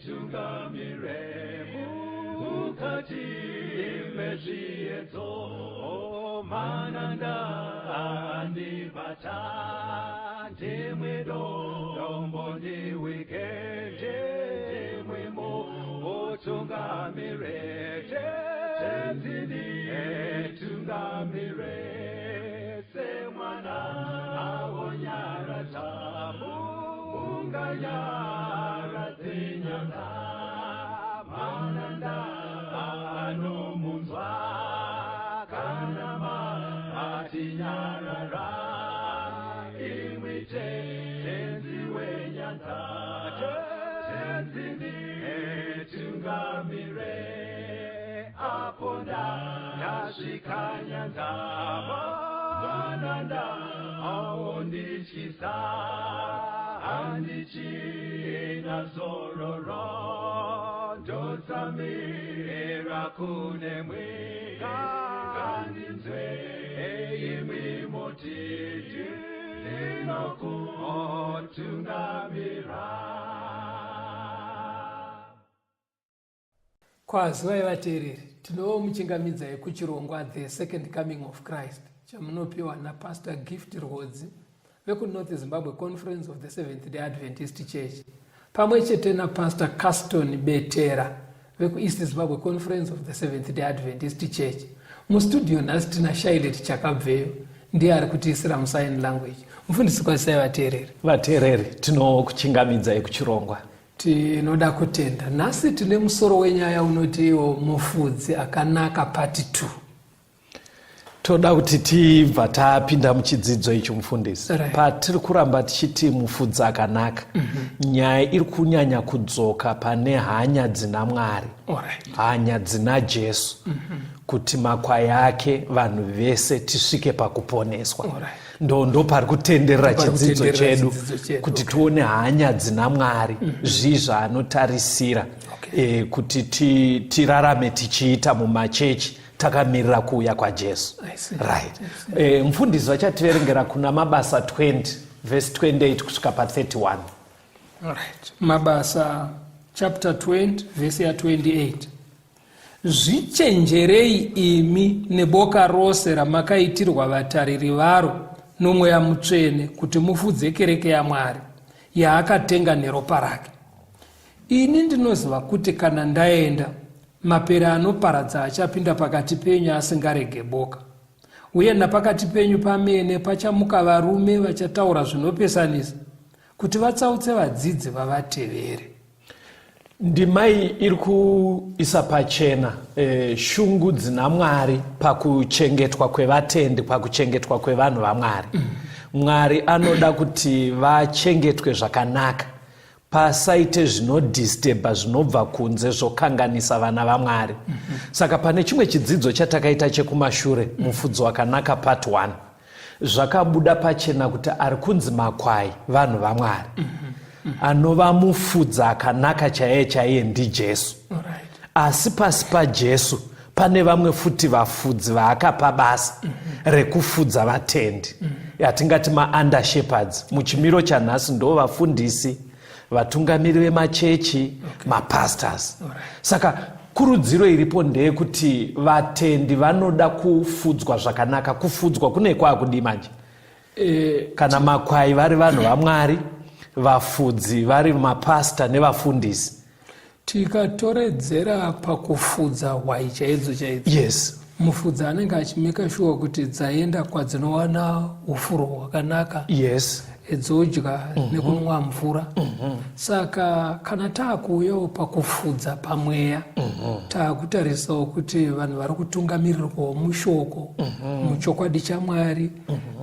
Nditungamire mukati mezviedzo, mananda andibata, ndimwe dombo ndiwike, ndimwe mutungamire, tenzi nditungamire, semwana awonyaradza munganyaradze nyanza, mananda anomunzwa kana matinyarara, imwi tenzi wenyanza, tenzi nditungamire, apo ndasvika nyanza, mananda aondityisa, handichina zororo, ndotsamira kunemwi, ngandinzwe imwi moti ndinokutungamira. Kwazivai vateereri, tinomuchingamidzai kuchirongwa The Second Coming of Christ chamunopiwa naPastor Gift Rwodzi vekuNorth Zimbabwe Conference of the Seventh Day Adventist Church pamwe chete naPastor Caston Betera vekuEast Zimbabwe Conference of the Seventh Day Adventist Church. Mustudio nhasi tina Shailet Chakabveyo ndiye ari kutiisira musign language. Mufundisi, kwazisai vateereri. Vateereri, tinokuchingamidzai kuchirongwa. Tinoda kutenda. Nhasi tine musoro wenyaya unoti iwo mufudzi akanaka part 2. Toda kuti tibva tapinda muchidzidzo ichi mufundisi. Patiri kuramba tichiti mufudzi akanaka, nyaya iri kunyanya kudzoka pane hanya dzina Mwari, hanya dzina Jesu, kuti makwai ake vanhu vese tisvike pakuponeswa. Ndo pari kutenderera chidzidzo chedu, kuti tione hanya dzina Mwari, zvii zvaanotarisira, kuti tirarame tichiita mumachechi takamirira kuuya kwaJesu. Right. Mufundisi vachativerengera kuna Mabasa 20 vhesi 28 kusvika pa31. Right. Mabasa chapter 20 vhesi ya 28. Zvichenjerei imi neboka rose ramakaitirwa vatariri varo noMweya Mutsvene kuti mufudze kereke yaMwari yaakatenga neropa rake. Ini ndinoziva kuti kana ndaenda, mapere anoparadza achapinda pakati penyu asingarege boka. Uye napakati penyu pamene pachamuka varume vachataura zvinopesanisa kuti vatsautse vadzidzi vavatevere. Ndima iyi iri kuisa pachena shungu dzina Mwari pakuchengetwa kwevatendi, pakuchengetwa kwevanhu vaMwari. Mwari anoda kuti vachengetwe zvakanaka, pasaite zvinodisturba zvinobva kunze zvokanganisa vana vaMwari. Saka pane chimwe chidzidzo chatakaita chekumashure, mufudzi wakanaka part 1, zvakabuda pachena kuti ari kunzi makwai vanhu vaMwari. Anova mufudzi akanaka chaiye chaiye ndiJesu. Asi pasi paJesu pane vamwe futi vafudzi vaakapa basa rekufudza vatendi, yatingati ma-under shepherds. Muchimiro chanhasi ndo vafundisi, vatungamiri vemachechi, mapastors. Saka kurudziro iripo ndeyekuti vatendi vanoda kufudzwa zvakanaka. Kufudzwa kune kwaakudii manje? Kana makwai vari vanhu vaMwari, vafudzi vari mapasta nevafundisi. Tikatoredzera pakufudza hwai chaidzo chaidzo, mufudzi anenge achimeka shuwa kuti dzaenda kwadzinowana ufuro hwakanaka, dzodya nekunwa mvura. Saka kana taakuuyawo pakufudza pamweya, taakutarisawo kuti vanhu vari kutungamirirwawo mushoko, muchokwadi chaMwari,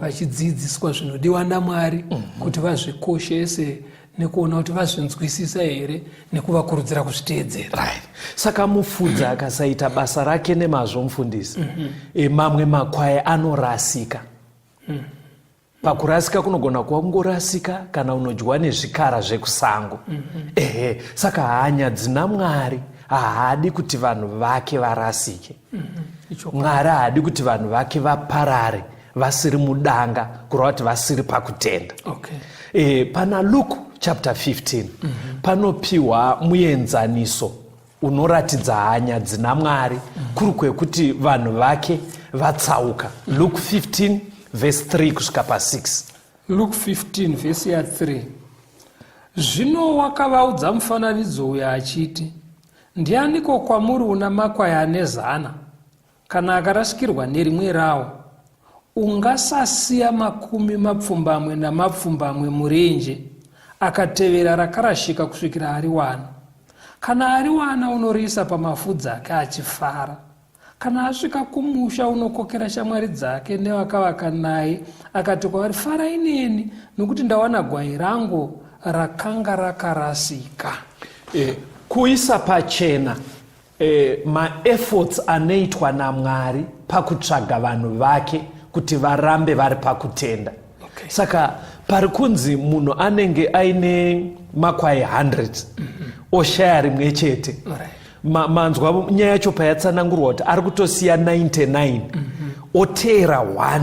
vachidzidziswa zvinodiwa naMwari kuti vazvikoshese nekuona kuti vazvinzwisisa here nekuvakurudzira kuzviteedzera. Right. Saka mufudzi akasaita basa rake nemazvo, mufundisi, mamwe makwai anorasika. Pakurasika kunogona kuva kungorasika kana unodyiwa nezvikara zvekusango. Ehe, saka hanya dzina Mwari, haadi kuti vanhu vake varasike. Mwari haadi kuti vanhu vake vaparare vasiri mudanga, kureva kuti vasiri pakutenda. Pana Luke chapter 15 panopiwa muenzaniso unoratidza hanya dzina Mwari kuri kwekuti vanhu vake vatsauka. Luke 15 verse 3 kusvika pa6. Luke 15 vhesi ya 3. Zvino wakavaudza mufananidzo uyu achiti, Ndianiko kwamuri una makwai ane zana, kana akarasikirwa nerimwe rawo, ungasasiya 28 murenje, akatevera rakarashika kusvikira ariwana? Kana ariwana, unoriisa pamafudzi ake achifara. Kana asvika kumusha, unokokera shamwari dzake nevakavaka naye, akati kwavari, Farai neni, nokuti ndawana gwai rangu rakanga rakarasika. Kuisa pachena maefforts anoitwa naMwari pakutsvaga vanhu vake kuti varambe vari pakutenda. Saka pari kunzi munhu anenge aine makwai 100 oshaya rimwe chete. Manzwa nyaya yacho payatsanangurwa kuti ari kutosiya 99 oteera 1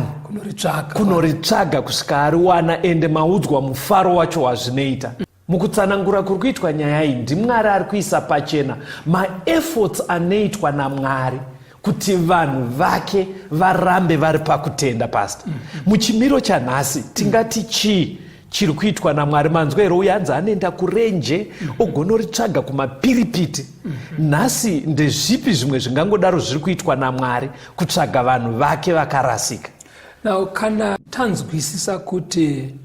kunoritsvaga kusvika ariwana, ende maudzwa mufaro wacho wazvinoita. Mukutsanangura kuri kuitwa nyaya iyi, ndiMwari ari kuisa pachena maefforts anoitwa naMwari kuti vanhu vake varambe vari pakutenda. Pastor, muchimiro chanhasi tingati chii chiri kuitwa naMwari? Manzwa here, uyo anzi anoenda kurenje ogonoritsvaga kumapiripiti. Nhasi ndezvipi zvimwe zvingangodaro zviri kuitwa naMwari kutsvaga vanhu vake vakarasika? Now, kana tanzwisisa kuti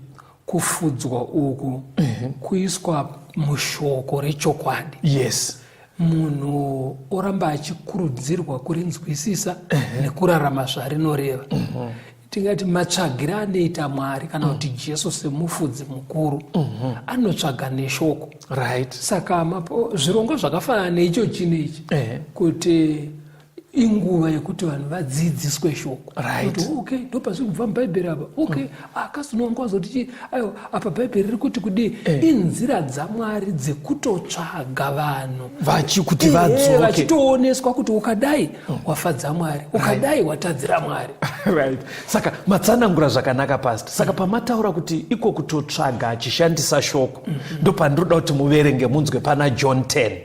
kufudzwa uku kuiswa mushoko rechokwadi, munhu oramba achikurudzirwa kurinzwisisa nekurarama zvarinoreva, tingati matsvagiro anoita Mwari, kana kuti Jesu semufudzi mukuru, anotsvaga neshoko. Saka zvirongwa zvakafanana neicho chino ichi, kuti inguva yekuti vanhu vadzidziswe shoko. Kuti, okay, ndopazviri kubva mubhaibheri apa. Okay, akasi wangu wazoti chii? Aiwa, apa bhaibheri riri kuti kudii? Inzira dzaMwari dzekutotsvaga vanhu vachikuti vadzoke, vachitooneswa kuti ukadai wafadza Mwari, ukadai watadzira Mwari. Right, saka matsanangura zvakanaka, Pastor. Saka pamataura kuti iko kutotsvaga achishandisa shoko, ndopandinoda kuti muverenge munzwe pana John 10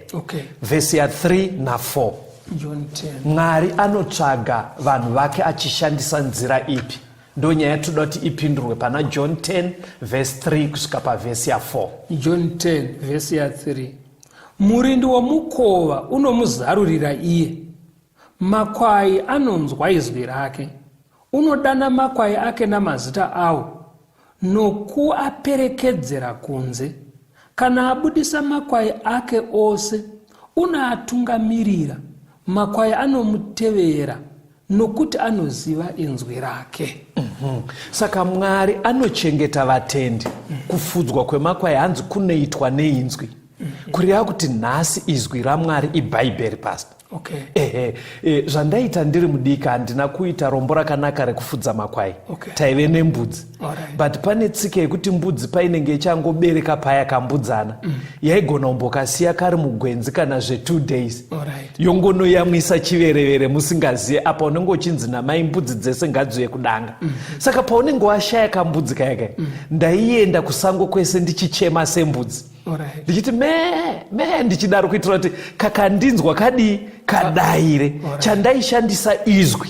vhesi ya3 na4. John 10. Mwari anotsvaga vanhu vake achishandisa nzira ipi? Ndo nyaya yatoda kuti ipindurwe pana John 10 vhesi 3 kusvika pavhesi ya4. John 10 vhesi ya3. Murindi womukova unomuzarurira iye, makwai anonzwa izwi rake, unodana makwai ake namazita awo, nokuaperekedzera kunze. Kana abudisa makwai ake ose, unoatungamirira, makwai anomutevera, nokuti anoziva inzwi rake. Saka Mwari anochengeta vatendi. Kufudzwa kwemakwai hanzi kunoitwa neinzwi, kureva kuti nhasi izwi raMwari ibhaibheri, Pastor. Ehe, zvandaita ndiri mudiki, handina kuita rombo rakanaka rekufudza makwai. Taive nembudzi. But pane tsika yekuti mbudzi painenge ichangobereka paya kambudzana, yaigona kumbokasiya kari mugwenzi kana zve2 days, yongonoyamwisa chiverevere musingazive. Apa unenge uchinzi namai, mbudzi dzese ngadziuye kudanga. Saka paunenge washaya kambudzi kaya kaya, ndaienda kusango kwese ndichichema sembudzi, ndichiti me me, ndichidaro kuitira kuti kakandinzwa kadii, kadaire. Chandaishandisa izwi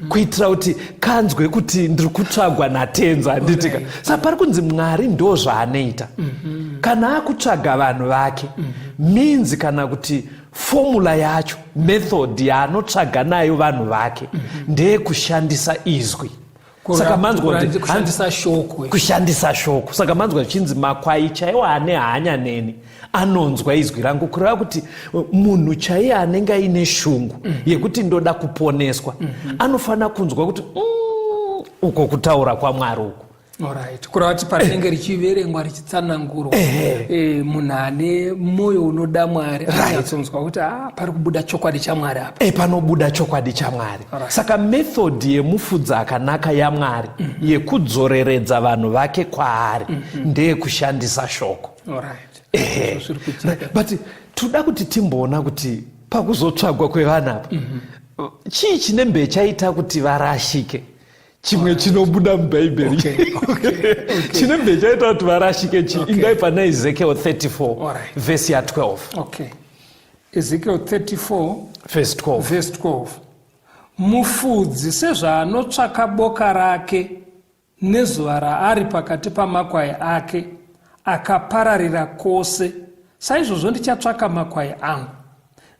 kuitira kuti kanzwe kuti ndiri kutsvagwa natenzi, handitika? Saka pari kunzi Mwari ndo zvaanoita kana akutsvaga vanhu vake. Means kana kuti formula yacho, method yaanotsvaga nayo vanhu vake ndeyekushandisa izwi. Saka manzwa kuti kushandisa shoko. Kushandisa shoko. Saka manzwa zvichinzi makwai chaiwo ane hanya neni anonzwa izwi rangu, kureva kuti munhu chaiye anenge aine shungu yekuti ndoda kuponeswa anofanira kunzwa kuti uko kutaura kwaMwari uku. Alright. Kureva kuti parinenge richiverengwa, richitsanangurwa, munhu ane mwoyo unoda Mwari anonyatsonzwa kuti pari kubuda chokwadi chaMwari apa. Panobuda chokwadi chaMwari. Saka method yemufudzi akanaka yaMwari yekudzoreredza vanhu vake kwaari ndeyekushandisa shoko. Zviri kuitika. But toda kuti timboona kuti pakuzotsvagwa kwevanhu apa, chii chinembe chaita kuti varashike? Chimwe chinobuda mubhaibheri chinobve chaita kuti varashike chi indai pana Ezekiel 34 vhesi ya12. Okay. Ezekiel 34 vhesi 12. Vhesi 12. Mufudzi sezvaanotsvaka boka rake nezuva raari pakati pamakwai ake akapararira kwose, saizvozvo ndichatsvaka makwai angu.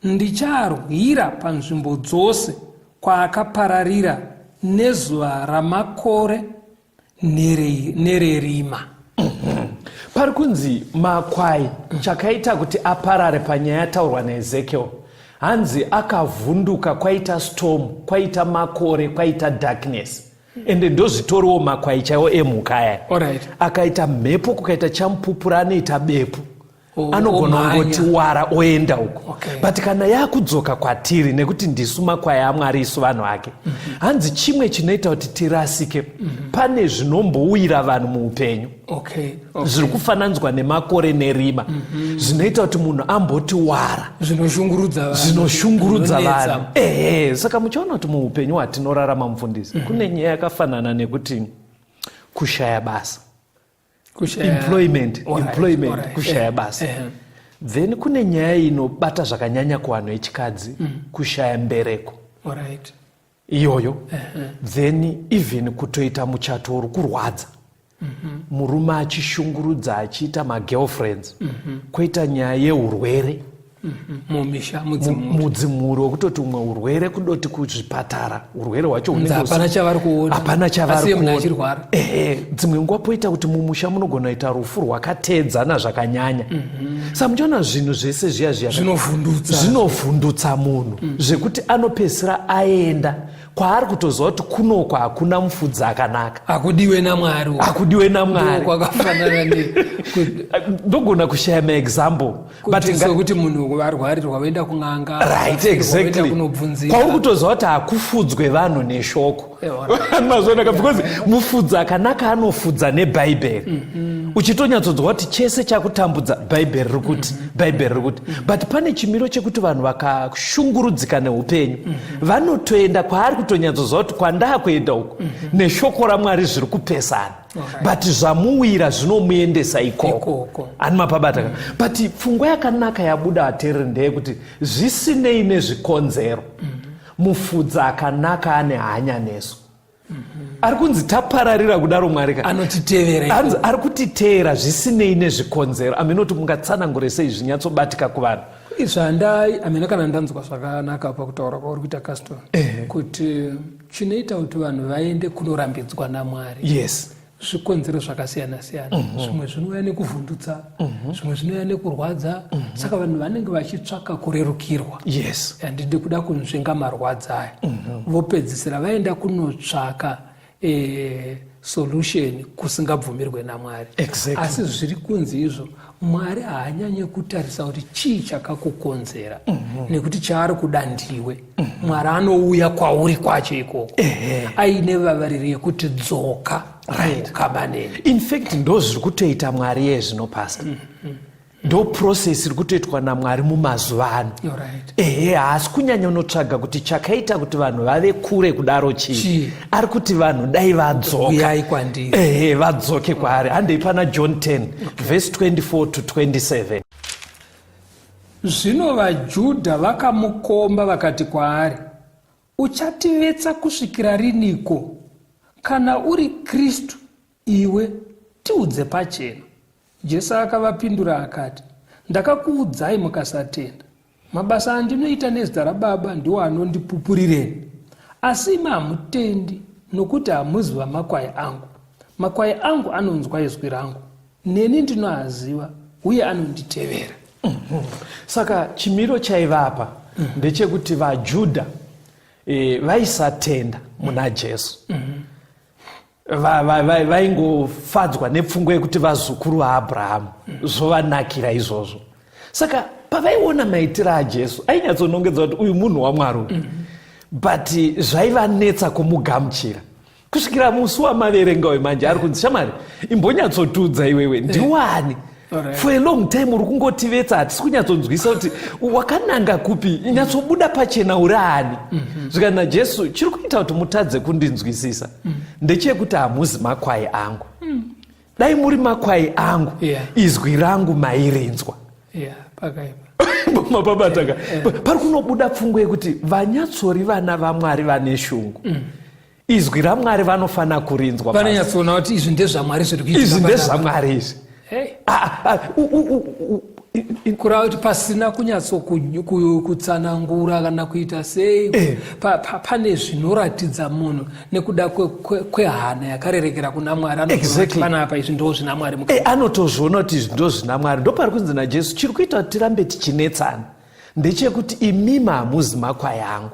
Ndichaarwira panzvimbo dzose kwaakapararira nezuva ramakore nererima. Pari kunzi makwai chakaita kuti aparare panyaya yataurwa naEzekiel, hanzi akavhunduka kwaita storm, kwaita makore, kwaita darkness. Ende ndozvitoriwo makwai chaiwo emhuka aya. Akaita mhepo, kukaita chamupupura, anoita bepu, anogona kungoti wara oenda uko. But kana yakudzoka kwatiri, nekuti ndisu makwai aMwari, isu vanhu vake, hanzi chimwe chinoita kuti tirasike, pane zvinombowira vanhu muupenyu zviri kufananidzwa nemakore nerima, zvinoita kuti munhu amboti wara, zvinoshungurudza zvinoshungurudza vanhu. Ehe, saka muchiona kuti muupenyu hwatinorarama, mufundisi, kune nyaya yakafanana nekuti kushaya basa, employment, employment, kushaya basa. Then kune nyaya inobata zvakanyanya kuvanhu vechikadzi, kushaya mbereko iyoyo. Then even kutoita muchato uri kurwadza, murume achishungurudza, achiita magirlfriends, kwoita nyaya yeurwere mumisha. Mudzimhuri, wekutoti umwe urwere kudoti kuzvipatara, urwere hwacho hapana chavari kuona. Hapana chavari kuona. Ehe, dzimwe nguva poita kuti mumusha munogona kuita rufu rwakateedzana zvakanyanya. Saka muchiona zvinhu zvese zviya zviya zvinovhundutsa. Zvinovhundutsa munhu zvekuti anopedzisira aenda kwaari kutoziva kuti kunoko hakuna mufudzi akanaka. Hakudiwe naMwari. Hakudiwe naMwari. Kwakafanana ne Ndogona kushaya maexample. But sekuti munhu varwarirwa, voenda kun'anga. Right, exactly. Kunobvunzira. Kwauri kutoziva kuti hakufudzwe vanhu neshoko, mazvonaka, because mufudzi akanaka anofudza nebhaibheri, uchitonyatsonzwa kuti chese chakutambudza, bhaibheri riri kuti, bhaibheri riri kuti. But pane chimiro chekuti vanhu vakashungurudzika neupenyu vanotoenda kwaari kutonyatsoziva kuti kwandaakuenda uku neshoko raMwari zviri kupesana, but zvamuwira zvinomuendesa ikoko. Ikoko. Ani mapabata ka? But pfungwa yakanaka yabuda, ateereri, ndeyekuti zvisinei nezvikonzero, mufudzi akanaka ane hanya nesu. Ari kunzi tapararira kudaro, Mwari ka anotitevera. Hanzi ari kutiteera zvisinei nezvikonzero. Aminoti mungatsanangure sei zvinyatsobatika kuvanhu? Zvandai amene kana ndanzwa zvakanaka pakutaura kwauri kuita, Caston, kuti chinoita kuti vanhu vaende kunorambidzwa naMwari zvikonzero zvakasiyana siyana. Zvimwe zvinouya nekuvhundutsa, zvimwe zvinouya nekurwadza. Saka vanhu vanenge vachitsvaka kurerukirwa, handidi kuda kunzvenga marwadza aya, vopedzisira vaenda kunotsvaka solution kusingabvumirwe naMwari. Asi zviri kunzi izvo, Mwari haanyanye kutarisa kuti chii chakakukonzera, nekuti chaari kuda ndiwe. Mwari anouya kwauri kwacho ikoko aine vavariro yekuti dzoka ukama neni. In fact, ndo zviri kutoita Mwari yezvino, pastor. Ndo process iri kutoitwa naMwari mumazuva ano. Ehe, haasi kunyanya unotsvaga kuti chakaita kuti vanhu vave kure kudaro chii. Chii? Ari kuti vanhu dai vadzoka. Uyai kwandiri. Ehe, vadzoke kwaari. Handei pana John 10 verse 24 to 27. Zvino vaJudha vakamukomba vakati kwaari, "Uchativetsa kusvikira riniko? Kana uri Kristu iwe, tiudze pachena." Jesu akavapindura akati, "Ndakakuudzai mukasatenda. Mabasa andinoita nezita raBaba ndiwo anondipupurireni. Asi imi hamutendi, nokuti hamuzi vamakwai angu. Makwai angu anonzwa izwi rangu, neni ndinoaziva, uye anonditevera." Saka chimiro chaivapa ndechekuti vaJudha vaisatenda muna Jesu. Vaingofadzwa nepfungwa yekuti vazukuru vaAbrahamu, zvovanakira izvozvo. Saka pavaiona maitiro aJesu, ainyatsonongedza kuti uyu munhu waMwari uyu, but zvaivanetsa kumugamuchira kusvikira musi wamaverenga wemanje. Ari kunzi, "Shamwari, imbonyatsotudza iwewe, ndiwani?" Alright. For a long time uri kungotivetsa, hatisi kunyatsonzwisa kuti wakananga kupi, nyatsobuda pachena uri ani. Zvikati naJesu, chiri kuita kuti mutadze kundinzwisisa ndechekuti hamuzi makwai angu. Dai muri makwai angu, izwi rangu mairinzwa. Yeah, pakaipa. Mapabataka pari kunobuda pfungwa yekuti vanyatsori vana vaMwari vane shungu, izwi raMwari vanofanira kurinzwa. Vanonyatsoona kuti izvi ndezvaMwari zviri kuitika Izvi panapa. ndezvaMwari izvi. Hey. Ah, ah, Kureva kuti pasina kunyatsokutsanangura kana kuita sei, pane zvinoratidza munhu nekuda kwehana yakarerekera kuna Mwari, anotoona kuti panapa izvi ndo zvina Mwari mukati. Anotozviona kuti izvi ndo zvina Mwari. Ndopari kunzi naJesu, chiri kuita kuti tirambe tichinetsana ndechekuti imimi hamuzi makwai angu.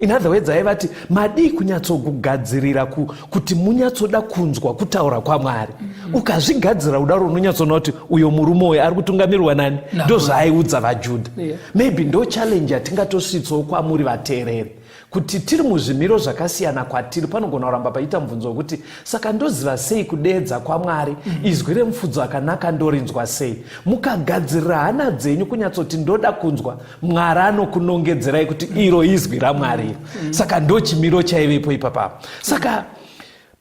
In other words, aivati madii kunyatsokugadzirira kuti munyatsoda kunzwa kutaura kwaMwari. Ukazvigadzira kudaro, unonyatsoona kuti uyo murume uyo ari kutungamirwa nani. Ndo zvaaiudza vaJudha. Maybe ndo challenge yatingatosvitsawo kwamuri vateereri, kuti tiri muzvimiro zvakasiyana kwatiri, panogona kuramba paita mubvunzo wekuti, saka ndoziva sei kudeedza kwaMwari? Izwi remufudzo akanaka ndorinzwa sei? Mukagadzirira hana dzenyu kunyatsoti ndoda kunzwa Mwari, anokunongedzerai kuti iro izwi raMwari iro. Saka ndo chimiro chaivepo ipapapa. Saka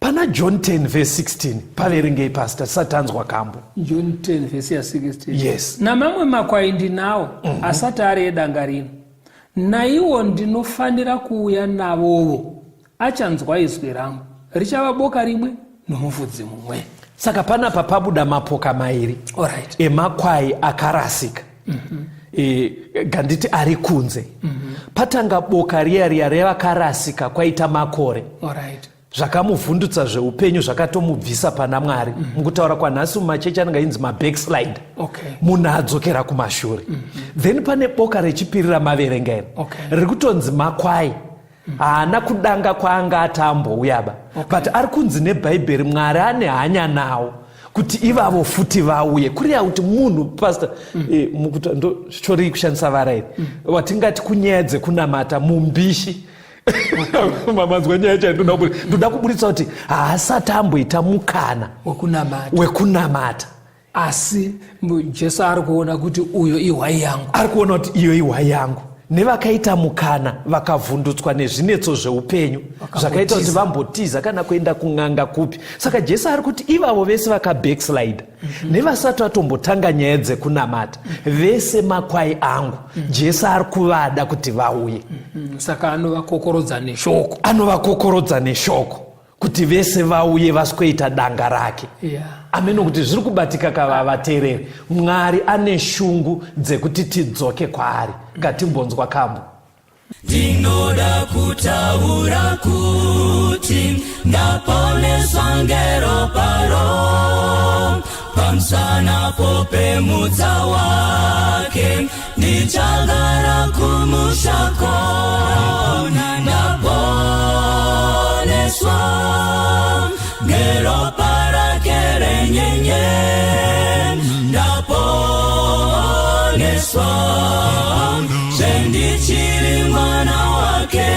pana John 10 verse 16, paverengei, pastor, tisati tanzwa kambo. John 10 vhesi ya16. Yes. Namamwe makwai ndinawo, asati ari edanga rino. Naiwo ndinofanira kuuya navovo, achanzwa izwi rangu, richava boka rimwe nomufudzi mumwe. Saka panapa pabuda mapoka mairi emakwai akarasika, ganditi ari kunze. Patanga boka riya riya revakarasika kwaita makore, zvakamuvhundutsa zveupenyu, zvakatomubvisa pana Mwari. Mukutaura kwanhasi mumachechi anenge ainzi mabackslide, munhu adzokera kumashure. Then pane boka rechipiri ramaverenga iri, riri kutonzi makwai haana kudanga kwaanga ati ambouyaba, but ari kunzi neBhaibheri Mwari ane hanya nawo kuti ivavo futi vauye. Kureva kuti munhu, pastor, ndo chori kushandisa vara iri watingati kunyaya dzekunamata mumbishi. Mamanzwa nyaya chayo? Ndoda kuburitsa kuti haasati amboita mukana wekunamata. Wekunamata. Asi Jesu ari kuona kuti uyo ihwai yangu. Ari kuona kuti iyo ihwai yangu, nevakaita mukana vakavhundutswa nezvinetso zveupenyu zvakaita kuti vambotiza kana kuenda kun'anga kupi. Saka Jesu ari kuti ivavo vese vakabackslide nevasati vatombotanga nyaya dzekunamata, vese makwai angu. Jesu ari kuvada kuti vauye. Saka anovakokorodza neshoko. Anovakokorodza neshoko kuti vese vauye vasikoita danga rake. Ameno kuti zviri kubatika kava vateereri. Mwari ane shungu dzekuti tidzoke kwaari. Ngatimbonzwa kambo. Ndinoda kutaura kuti ndaponeswa ngeropa ro pamusana popemutsa wake, ndichagara kumusha kona. Ndaponeswa ngeropa rake renyenye, ndaponeswa zvendichiri mwana wake.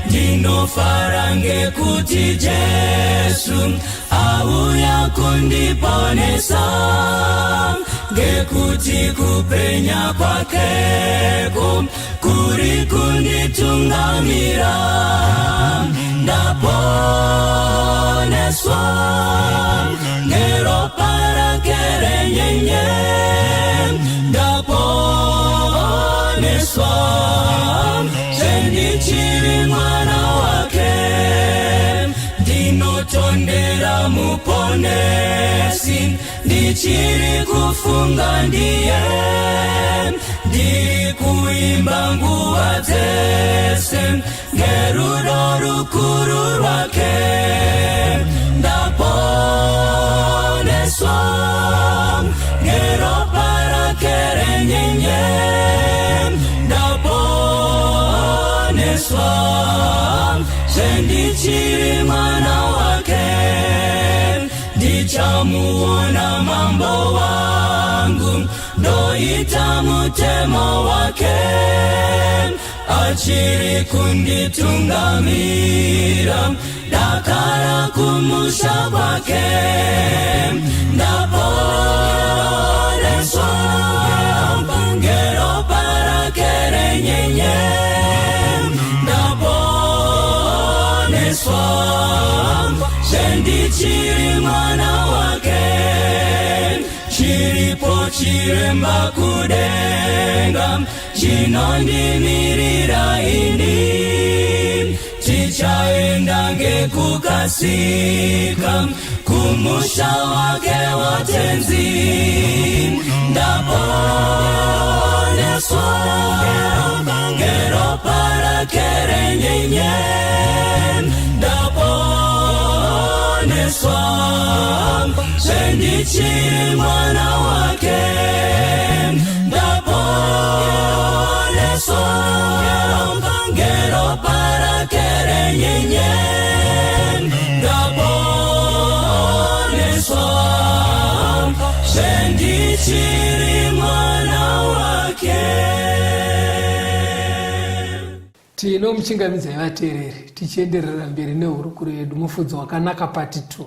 Ndinofara ngekuti Jesu auya kundiponesa, ngekuti kupenya kwakeko kuri kunditungamira. Ndaponeswa ngeropa rake renyenye, ndaponeswa zvendichiri mwana wake. Ndinotondera Muponesi, ndichiri kufunga ndiye, ndiri kuimba nguva dzese ngerudo rukuru rwake. Ndaponeswa ngeropa rake renyenye, ndaponeswa zvendichiri mwana wake. Ndichamuona Mambo wangu, ndoita mutemo wake, achiri kunditungamira dakara kumusha kwake. Chiripo chiremba kudenga chinondimirira ini, tichaenda ngekukasika kumusha wake watenzi. Ndaponeswa ngeropa rake renyenye, ndaponeswa zvendichiri mwana wake, ndaponeswa ngeropa rake renyenye, ndaponeswa zvendichiri mwana wake. Tinomuchingamidzai vateereri tichienderera mberi nehurukuro yedu Mufudzi Wakanaka Part 2.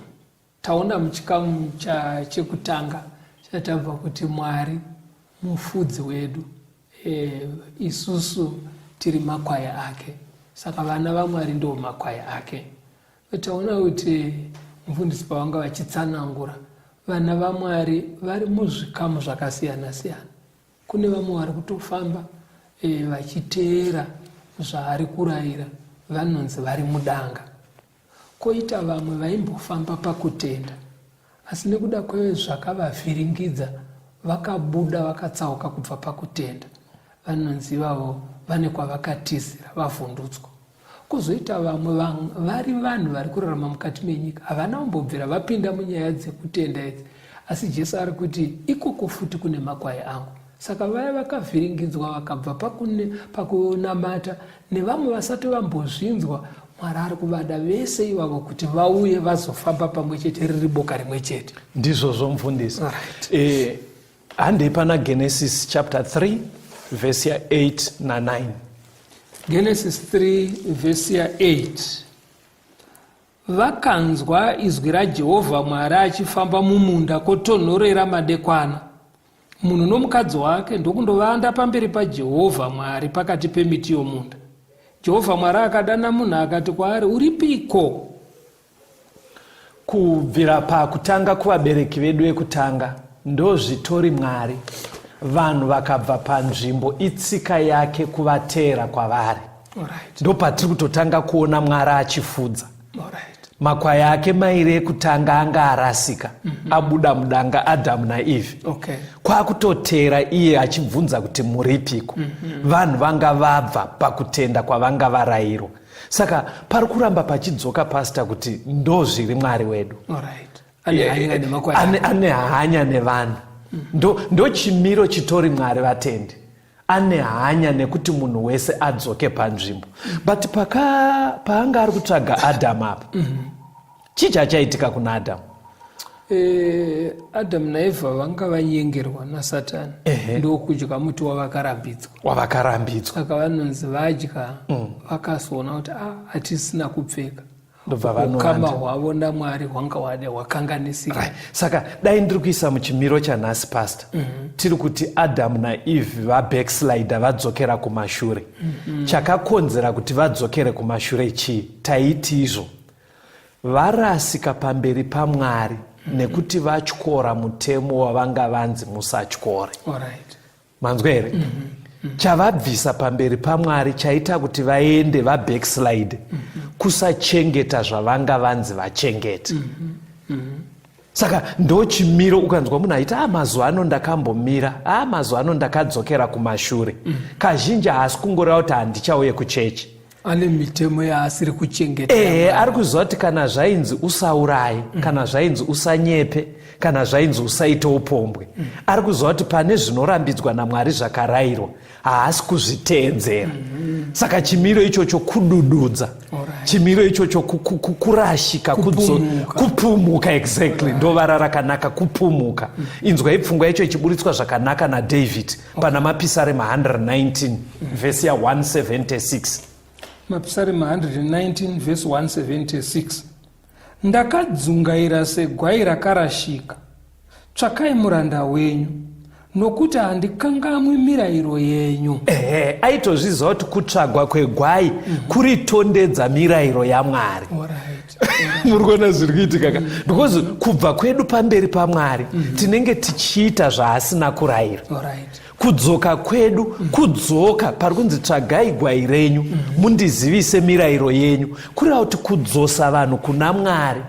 Taona muchikamu chekutanga chatabva kuti Mwari mufudzi wedu, isusu tiri makwai ake, saka vana vaMwari ndo makwai ake. Taona kuti mufundisi pavanga vachitsanangura vana vaMwari vari muzvikamu zvakasiyana siyana. Kune vamwe vari kutofamba vachiteera zvaari kurayira, vanonzi vari mudanga. Koita vamwe vaimbofamba pakutenda, asi nekuda kwezvakavavhiringidza vakabuda vakatsauka kubva pakutenda, vanonzi ivavo vane kwavakatizira vavhundutswa. Kozoita vamwe vari vanhu vari kurarama mukati menyika, havana kumbobvira vapinda munyaya dzekutenda idzi, asi Jesu ari kuti ikoko futi kune makwai angu. Saka vaya vakavhiringidzwa vakabva pakunamata nevamwe vasati vambozvinzwa, Mwari ari kuvada vese ivavo kuti vauye vazofamba pamwe chete riri boka rimwe chete. Ndizvozvo mufundisi. Handei pana Genesis chapter 3 vhesi ya 8 na 9. Genesis 3 vhesi ya 8. Vakanzwa izwi raJehovha Mwari achifamba mumunda kotonhorera madekwana. Munhu nomukadzi wake ndokundovanda pamberi paJehovha Mwari pakati pemiti yomunda. Jehovha Mwari akadana munhu akati kwaari, Uripiko? Kubvira pakutanga kuvabereki vedu vekutanga, ndozvitori Mwari. Vanhu vakabva panzvimbo itsika yake kuvateera kwavari. Ndopatiri kutotanga kuona Mwari achifudza. Makwai ake mairi ekutanga anga arasika, abuda mudanga, Adhamu naEvhi. Kwakutoteera iye achibvunza kuti muripiko. Vanhu vanga vabva pakutenda kwavanga varayirwa. Saka pari kuramba pachidzoka pastor kuti ndozviri Mwari wedu. Ane hanya nevanhu. Ndo chimiro chitori Mwari vatendi. Ane hanya nekuti munhu wese adzoke panzvimbo. But paanga ari kutsvaga Adhamu apa, chii chachaitika kuna Adhamu? Adhamu naEvha vanga vanyengerwa naSatani ndokudya muti wavakarambidzwa. Wavakarambidzwa. Saka vanonzi vadya, vakazoona kuti hatisina kupfeka. Ukama hwavo naMwari hwanga hwakanganisika. Right. Saka dai ndiri kuisa muchimiro chanhasi pastor, tiri kuti Adhamu naEvhe vabackslider vadzokera kumashure. Chakakonzera kuti vadzokere kumashure chii? Taiti izvo varasika pamberi paMwari nekuti vatyora mutemo wavanga vanzi musatyore. Manzwa here? Chavabvisa pamberi paMwari chaita kuti vaende vabackslide, kusachengeta zvavanga vanzi vachengete. Saka ndochimiro ukanzwa munhu aiti mazuva ano ndakambomira, mazuva ano ndakadzokera kumashure. Kazhinji haasi kungoreva kuti handichauye kuchechi. Ane mitemo yaasiri kuchengeta. Ari kuziva kuti kana zvainzi usauraye, kana zvainzi usanyepe, kana zvainzi usaite upombwe, ari kuziva kuti pane zvinorambidzwa naMwari zvakarayirwa, haasi kuzviteedzera. Saka chimiro ichocho kudududza, chimiro ichocho kurashika, kupumuka. Exactly, ndovara rakanaka, kupumuka. Inzwai pfungwa yacho ichiburitswa zvakanaka naDavid pana Mapisarema 119 vhesi ya 176. Mapisarema 119 vhesi 176. Ndakadzungaira segwai rakarashika, tsvakai muranda wenyu, nokuti handikangamwi mirayiro yenyu. Aitozviziva kuti kutsvagwa kwegwai kuritondedza mirayiro yaMwari. Muri kuona zviri kuitika ka? Because kubva kwedu pamberi paMwari tinenge tichiita zvaasina kurayira. Kudzoka kwedu kudzoka pari kunzi tsvagai gwai renyu mundizivise mirayiro yenyu, kureva kuti kudzosa vanhu kuna Mwari,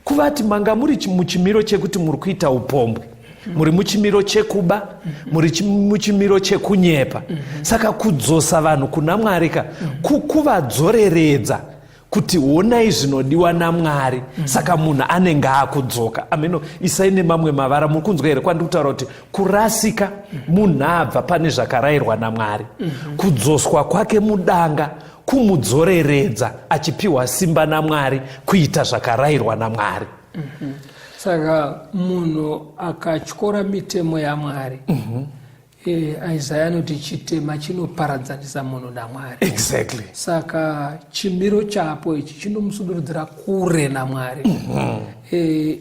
kuvati manga muri muchimiro chekuti muri kuita upombwe, muri muchimiro chekuba, muri muchimiro chekunyepa. Saka kudzosa vanhu kuna Mwari ka, kuvadzoreredza kuti honai zvinodiwa naMwari. Saka munhu anenge akudzoka ameno. Isai nemamwe mavara. Muri kunzwa here kwandiri kutaura kuti kurasika munhu abva pane zvakarayirwa naMwari, kudzoswa kwake mudanga kumudzoreredza achipiwa simba naMwari kuita zvakarayirwa naMwari? Saka munhu akatyora mitemo yaMwari, Isaya anoti chitema chinoparadzanisa munhu naMwari. Saka chimiro chapo ichi chinomusudurudzira kure naMwari.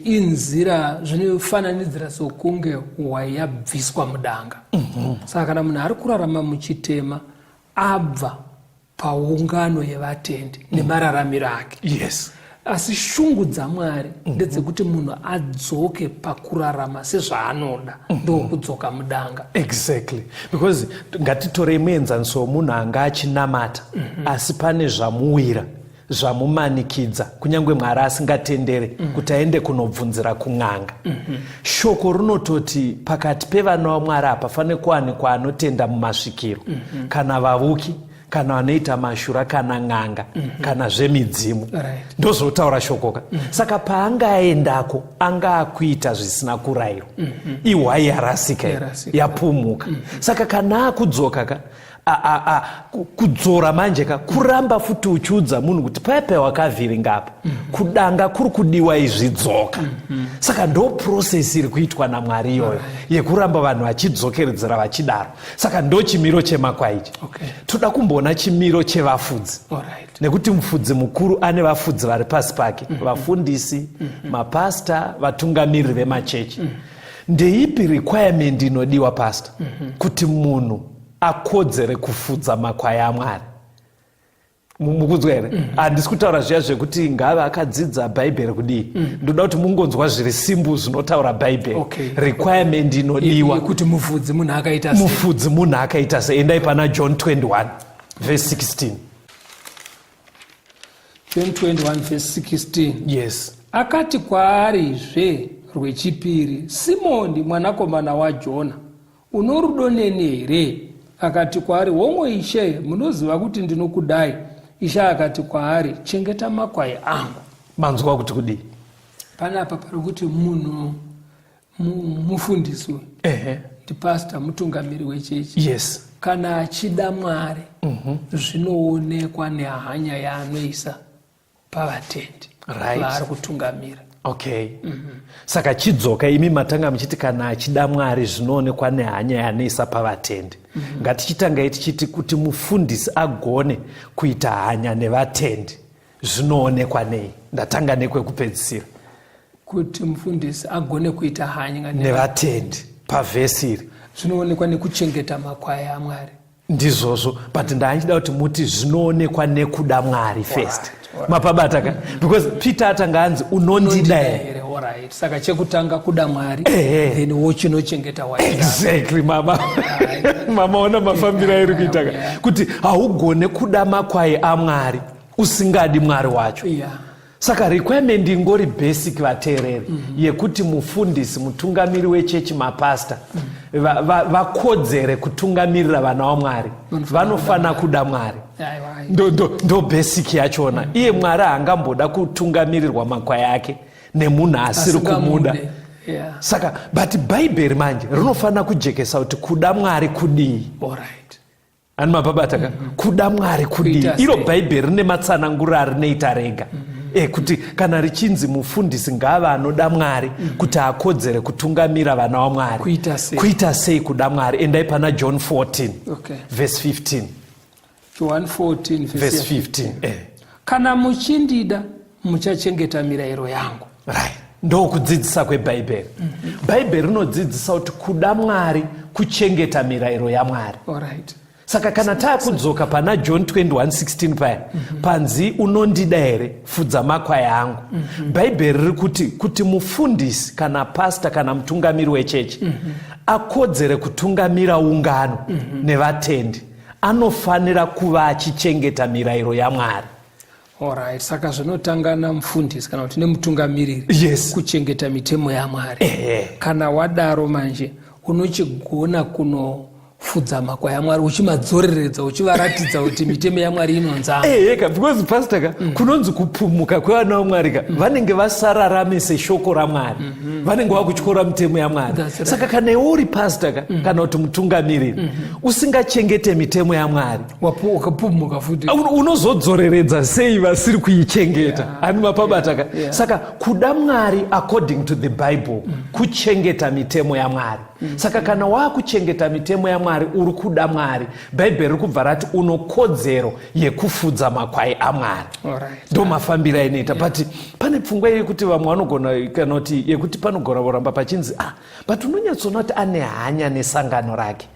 Inzira zvinofananidzira sokunge hwai yabviswa mudanga. Saka kana munhu ari kurarama muchitema, abva paungano yevatendi nemararamiro ake. Asi shungu dzaMwari ndedzekuti munhu adzoke pakurarama sezvaanoda, ndokudzoka mudanga. Exactly, because ngatitorei muenzaniso womunhu anga achinamata, asi pane zvamuwira zvamumanikidza, kunyange Mwari asingatendere, kuti aende kunobvunzira kun'anga. Shoko rinototi pakati pevana vaMwari hapafaniri kuwanikwa anotenda mumasvikiro, kana vavuki, kana vanoita mashura, kana n'anga, kana zvemidzimu. Ndozvotaura shokoka. Saka paangaendako anga akuita zvisina kurayirwa, ihwai yarasika, Yarasika. yapumuka. Saka kana akudzoka ka, kudzora manje ka, kuramba futi uchiudza munhu kuti paya paya wakavhiringa apa, kudanga kuri kudiwa izvi, dzoka. Saka ndo process iri kuitwa naMwari iyoyo yekuramba vanhu vachidzokeredzera vachidaro. Saka ndo chimiro chemakwai ichi. Toda kumboona chimiro chevafudzi, nekuti mufudzi mukuru ane vafudzi vari pasi pake, vafundisi, mapasta, vatungamiriri vemachechi. Ndeipi requirement inodiwa, pasta, kuti munhu akodzere kufudza makwai aMwari? Mukunzwa here? Handisi kutaura zviya zvekuti ngave akadzidza Bhaibheri kudii. Ndoda kuti mungonzwa zviri simple zvinotaura Bhaibheri. Requirement inodiwa Yekuti mufudzi munhu akaita sei? Mufudzi munhu akaita sei? Endai pana John 21 verse 16. John 21 verse 16. Yes. Akati kwaarizve rwechipiri, "Simoni mwanakomana waJona, unorudo neni here?" Akati kwaari, "Hongu Ishe, munoziva kuti ndinokudai." Ishe akati kwaari, "Chengeta makwai angu." Manzwa kuti kudii? Panapa pari kuti munhu mufundisi uyu, ndipasta, mutungamiri wechechi, kana achida Mwari, zvinoonekwa nehanya yaanoisa pavatendi vaari kutungamira. Okay, saka chidzoka imi matanga muchiti kana achida Mwari zvinoonekwa nehanya yaanoisa pavatendi. Ngatichitangai tichiti kuti mufundisi agone kuita hanya nevatendi zvinoonekwa nei? Ndatanga nekwekupedzisira. Kuti mufundisi agone kuita hanya nevatendi pavhesi iri, zvinoonekwa nekuchengeta makwai aMwari. Ndizvozvo, but ndaanchida kuti muti zvinoonekwa nekuda Mwari first. Mapabata ka? Because Peter atanga anzi, "Unondida here?" Here? Alright. Saka chekutanga kuda Mwari, then wochinochengeta hwai dzako. Exactly, mama. Mamaona mafambiro airi kuita ka? Kuti haugone kuda makwai aMwari usingadi Mwari wacho. Saka requirement ingori basic, vateereri, yekuti mufundisi, mutungamiri wechechi, mapasta vakodzere kutungamirira vana vaMwari, vanofana kuda Mwari. Ndo basic yachona. Iye Mwari haangamboda kutungamirirwa makwai ake nemunhu asiri kumuda. Asingamude. Saka but Bhaibheri manje rinofanira kujekesa kuti kuda Mwari kudii. Ani mapabata ka? Kuda Mwari kudii? Kuita Iro sei? Bhaibheri rine matsananguro arinoita rega kuti kana richinzi mufundisi ngava anoda Mwari kuti akodzere kutungamira vana vaMwari, Kuita sei? Kuita sei kuda Mwari? Endai pana John 14 verse 15. John 14 verse verse 15. "Kana muchindida, muchachengeta mirayiro yangu." Right, ndokudzidzisa kwebhaibheri. Bhaibheri rinodzidzisa kuti kuda Mwari kuchengeta mirayiro yaMwari. Saka kana taakudzoka pana John 21:16 paya, panzi unondida here, fudza makwai angu. Bhaibheri riri kuti mufundisi kana pasta kana mutungamiri wechechi akodzere kutungamira ungano nevatendi, anofanira kuva achichengeta mirayiro yaMwari. Alright, saka zvinotanga namufundisi kana kuti nemutungamiriri kuchengeta mitemo yaMwari. Kana wadaro manje unochigona kunofudza makwai aMwari, uchimadzoreredza, uchivaratidza kuti mitemo yaMwari inonzama. Eheka, because pastor ka, kunonzi kupumuka kwevana vaMwari ka, vanenge vasararame seshoko raMwari, vanenge vakutyora mitemo yaMwari. That's right. Saka kana iwe uri pastor ka, kana kuti mutungamiriri, usingachengete mitemo yaMwari, Ukapumuka futi. Unozodzoreredza sei vasiri kuichengeta? Hani mapabata ka? Saka kuda Mwari according to the Bible kuchengeta mitemo yaMwari. Saka kana waakuchengeta mitemo yaMwari, uri kuda Mwari. Bhaibheri riri kubva rati unokodzero yekufudza makwai aMwari. Ndo mafambiro ainoita. But pane pfungwa yekuti vamwe vanogona, kana kuti yekuti panogona kuramba pachinzi, ah, but unonyatsoona kuti ane hanya nesangano rake.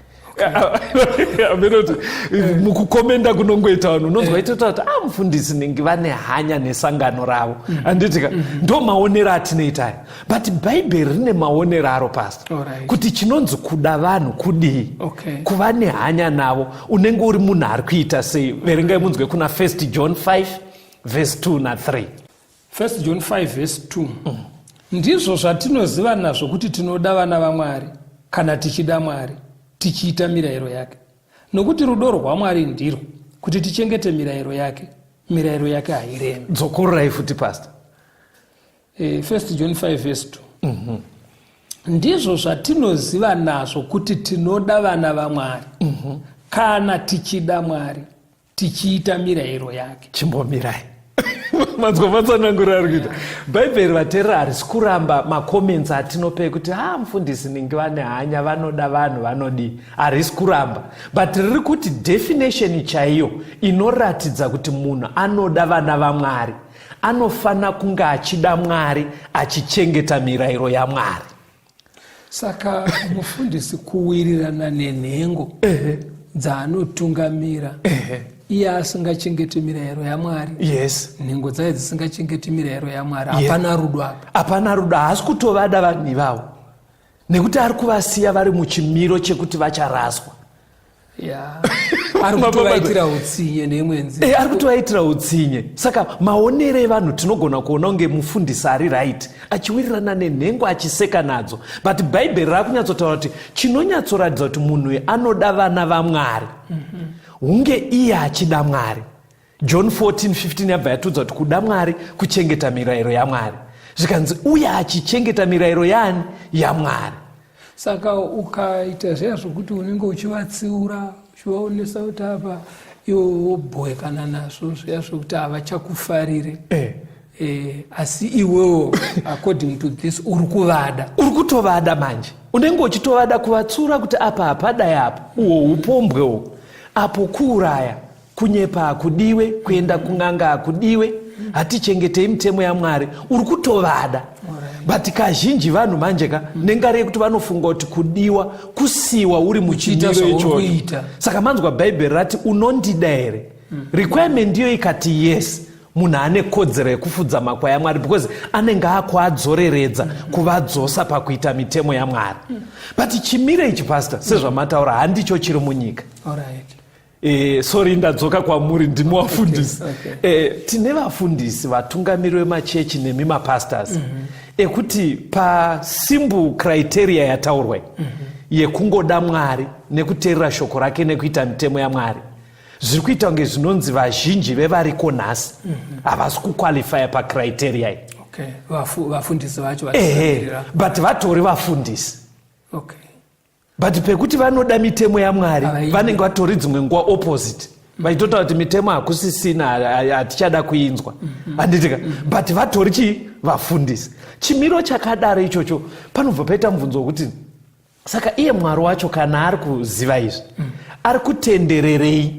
Amenoti mukukomenda kunongoita vanhu, unonzwa itota kuti a mufundisi ningi vane hanya nesangano ravo, handiti ka? Ndo maonero atinoita aya, but Bhaibheri rine maonero aro, pastor, kuti chinonzi kuda vanhu kudii, kuva nehanya navo, unenge uri munhu ari kuita sei. Verengai munzwe kuna 1 John 5 verse 2 na3. 1 John 5 verse 2: Ndizvo zvatinoziva nazvo kuti tinoda vana vaMwari, kana tichida Mwari, tichiita mirayiro yake. Nokuti rudo rwaMwari ndirwo kuti tichengete mirayiro yake. Mirayiro yake hairemi. Dzokorerai futi, pastor. 1 John 5 verse 2: Ndizvo zvatinoziva nazvo kuti tinoda vana vaMwari, kana tichida Mwari, tichiita mirayiro yake. Chimbomirai. Manzwa matsananguro ari kuita Bhaibheri? Vateerera, harisi kuramba macomments atinopa ekuti ha, mufundisi ningi vane hanya, vanoda vanhu, vanodii. Harisi kuramba, but riri kuti definition chaiyo inoratidza kuti munhu anoda vana vaMwari anofanira kunge achida Mwari, achichengeta mirayiro yaMwari. Saka mufundisi kuwirirana nenhengo dzaanotungamira, iye asingachengeti mirayiro yaMwari, nhengo dzaye dzisingachengeti mirayiro yaMwari, hapana rudo apa. Hapana rudo. Haasi kutovada vanhu ivavo, nekuti ari kuvasiya vari muchimiro chekuti vacharaswa. Ya, ari kutovaitira utsinye neimwe nzira. Ari kutovaitira utsinye. Saka maonero evanhu, tinogona kuona kunge mufundisi ari right, achiwirirana nenhengo, achiseka nadzo, but Bhaibheri raakunyatsotaura kuti chinonyatsoratidza kuti munhu uyu anoda vana vaMwari, hunge iye achida Mwari. John 14:15 yabva yatiudza kuti kuda Mwari kuchengeta mirayiro yaMwari. Zvikanzi uye achichengeta mirayiro yaani? YaMwari. Saka ukaita zviya zvokuti unenge uchivatsiura, uchivaonesa kuti apa, iwo wobhoekana nazvo zviya zvokuti havachakufarire, asi iwewo according to this uri kuvada. Uri kutovada manje, unenge uchitovada, kuvatsiura kuti apa hapadai, apa uhwo upombwe uhwo, apo kuuraya, kunyepa hakudiwe, kuenda kun'anga hakudiwe, hatichengetei mitemo yaMwari. Uri kutovada, but kazhinji vanhu manje ka, nengari yekuti vanofunga kuti kudiwa kusiwa uri Uchiita muchimiro zvauri ichocho. Kuita. Saka manzwa Bhaibheri rati unondida here, requirement iyo ikati yes, munhu ane kodzero yekufudza makwai aMwari, because anenge akuadzoreredza, kuvadzosa pakuita mitemo yaMwari. But chimiro ichi, pastor, sezvamataura, handicho chiri munyika. Sorry, ndadzoka kwamuri, ndimi vafundisi. Tine vafundisi, vatungamiri vemachechi nemi mapastors, ekuti pasimple criteria yataurwa yekungoda Mwari nekuteerera shoko rake nekuita mitemo yaMwari, zviri kuita kunge zvinonzi vazhinji vevariko nhasi havasi kuqualifya pacriteria iyi. Okay, vafundisi vacho Ehe, vachisamirira. but vatori vafundisi, but pekuti vanoda mitemo yaMwari, Havaidi. vanenge vatori dzimwe nguva opposite, vachitotaura kuti mitemo hakusisina, hatichada kuinzwa, handitika? But vatori chii? Vafundisi. Chimiro chakadaro ichocho, panobva paita mubvunzo wekuti saka iye Mwari wacho, kana ari kuziva izvi, ari kutendererei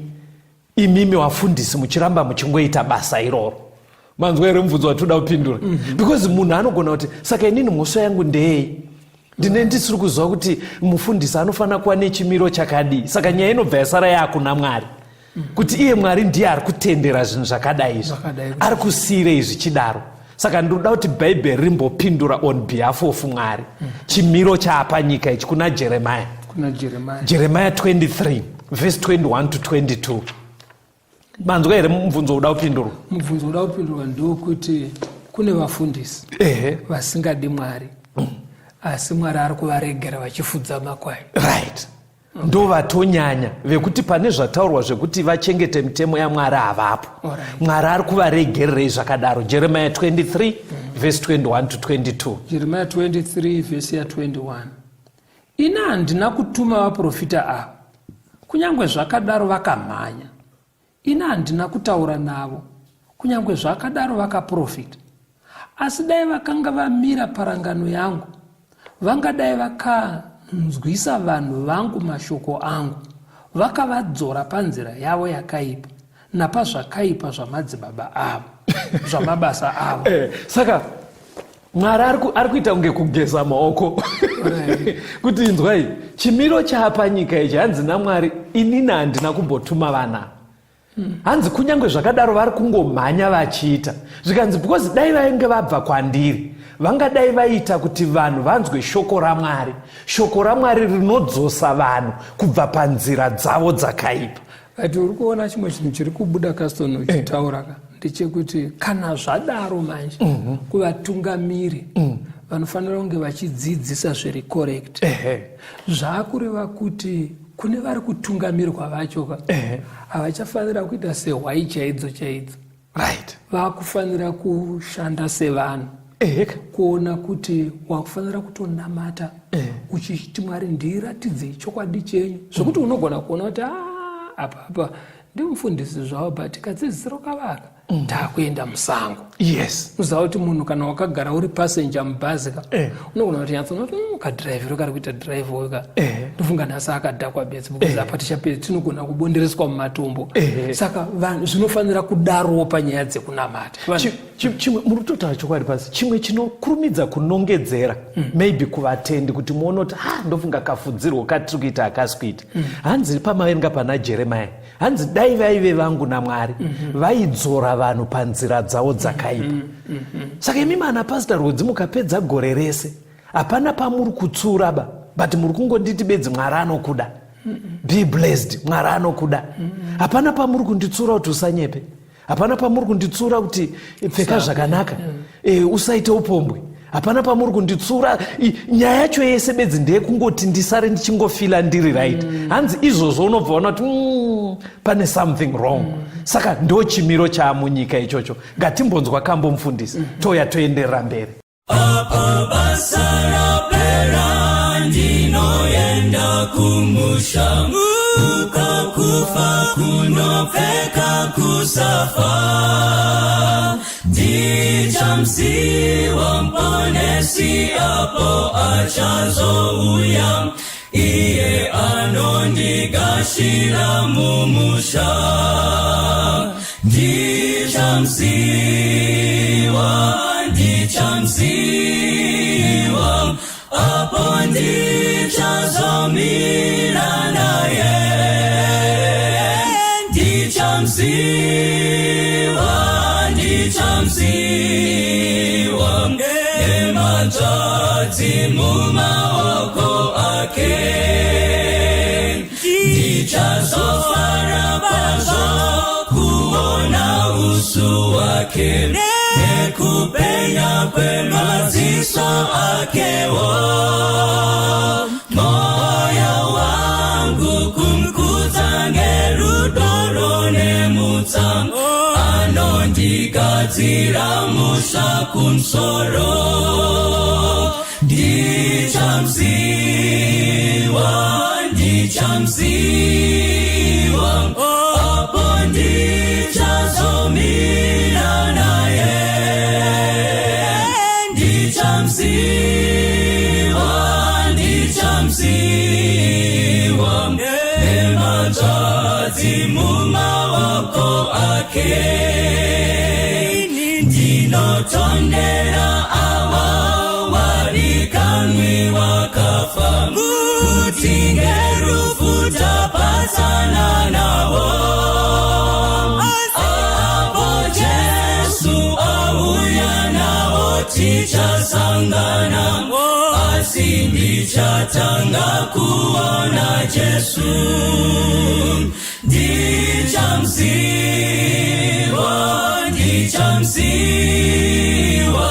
imimi vafundisi muchiramba muchingoita basa iroro? Manzwa here mubvunzo watoda kupindura? Because munhu anogona kuti saka inini mhosva yangu ndeyei? Ndine ndisiri kuziva kuti mufundisi anofanira kuva nechimiro chakadii. Saka nyaya inobva yasara yaakuna Mwari, kuti iye Mwari ndiye ari kutendera zvinhu zvakadai izvi, ari kusiyirei zvichidaro. Saka ndinoda kuti Bhaibheri rimbopindura on behalf of Mwari chimiro chaapa nyika ichi kuna Jeremiah. Kuna Jeremiah. Jeremiah 23 verse 21 to 22. Manzwa here mubvunzo uda kupindurwa? Mubvunzo uda kupindurwa ndokuti kune vafundisi vasingadi Mwari, asi Mwari ari kuvaregera vachifudza makwai. Right. Ndo vatonyanya vekuti pane zvataurwa zvekuti vachengete mitemo yaMwari havapo. Mwari ari kuvaregererei zvakadaro? Jeremiah 23 verse 21 to 22. Jeremiah 23 verse ya 21. Ini handina kutuma vaprofita ava, kunyange zvakadaro vakamhanya. Ini handina kutaura navo, kunyange zvakadaro vakaprofita. Asi dai vakanga vamira parangano yangu, vangadai vakanzwisa vanhu vangu mashoko angu, vakavadzora panzira yavo yakaipa napazvakaipa zvamadzibaba avo, zvamabasa avo. Saka Mwari ari kuita kunge kugeza maoko kuti inzwai chimiro chaapanyika ichi. Hanzi naMwari, inini handina kumbotuma vana. Hanzi kunyange zvakadaro vari kungomhanya vachiita. Zvikanzi because dai vainge vabva kwandiri, vangadai vaita kuti vanhu vanzwe shoko raMwari. Shoko raMwari rinodzosa vanhu kubva panzira dzavo dzakaipa. But uri kuona chimwe chinhu chiri kubuda, Caston, uchitaura ka, ndechekuti kana zvadaro manje, kuvatungamiri vanofanira kunge vachidzidzisa zviri correct. Zvaakureva kuti kune vari kutungamirwa vacho ka, havachafanira kuita sehwai chaidzo chaidzo. Vakufanira kushanda sevanhu, kuona kuti wakufanira kutonamata uchiti, "Mwari, ndiratidzei chokwadi chenyu," zvokuti unogona kuona kuti, "Ah, apa apa ndimufundisi zvavo, but kadzidzisiro kavaka, ndakuenda musango." Uziva kuti munhu kana wakagara uri passenger mubhazi ka, unogona kuti nyatsoona kuti kadhiraivhiro kari kuita dhiraivho ka, ndofunga nhasi akadhakwa bedzi, because apa tichapedza tinogona kubondereswa mumatombo. Saka vanhu zvinofanira kudarowo panyaya dzekunamata. Chimwe muri kutotaura chokwadi pasi. Chimwe chinokurumidza kunongedzera maybe kuvatendi kuti muone kuti ha, ndofunga kafudzirwo katiri kuita hakasi kuita. Hanzi pamaverenga pana Jeremiah, hanzi dai vaive vangu naMwari, vaidzora vanhu panzira dzavo dzakaipa. Saka imi mana Pastor Rwodzi, mukapedza gore rese hapana pamuri kutsura ba, but muri kungonditi bedzi, "Mwari anokuda, be blessed, Mwari anokuda." Hapana pamuri kunditsura kuti usanyepe, hapana pamuri kunditsura kuti pfeka zvakanaka, usaite upombwe, hapana pamuri kunditsura. Nyaya yacho yese bedzi ndeyekungoti ndisare ndichingofila ndiri right. Hanzi izvozvo unobva ona kuti pane something wrong. Saka ndo chimiro chaamunyika ichocho. Ngatimbonzwa kambo, mufundisi, touya toenderera mberi. Apo basa rapera, ndinoenda kumusha, uko kufa kunopfeka kusafa. Ndichamuziva Muponesi apo achazouya, iye anondigashira mumusha. Ndichamuziva, ndichamuziva apo ndichazomira naye. Ndichamuziva, ndichamuziva nemanzvadzi mumaoko ake. Ndichazofara kwazvo kuona uso wake nekupenya kwemaziso akewo. Moyo wangu kumukudza ngerudo runemutsa, anondigadzira musha kumusoro. Ndichamuziva, ndichamuziva apo ndichazomira naye. Ndichamuziva, ndichamuziva nemanzvadzi mumaoko ake. Ndinotondera ava vadikanwi. Ndichatanga kuona Jesu, ndichamziwa, ndichamziwa,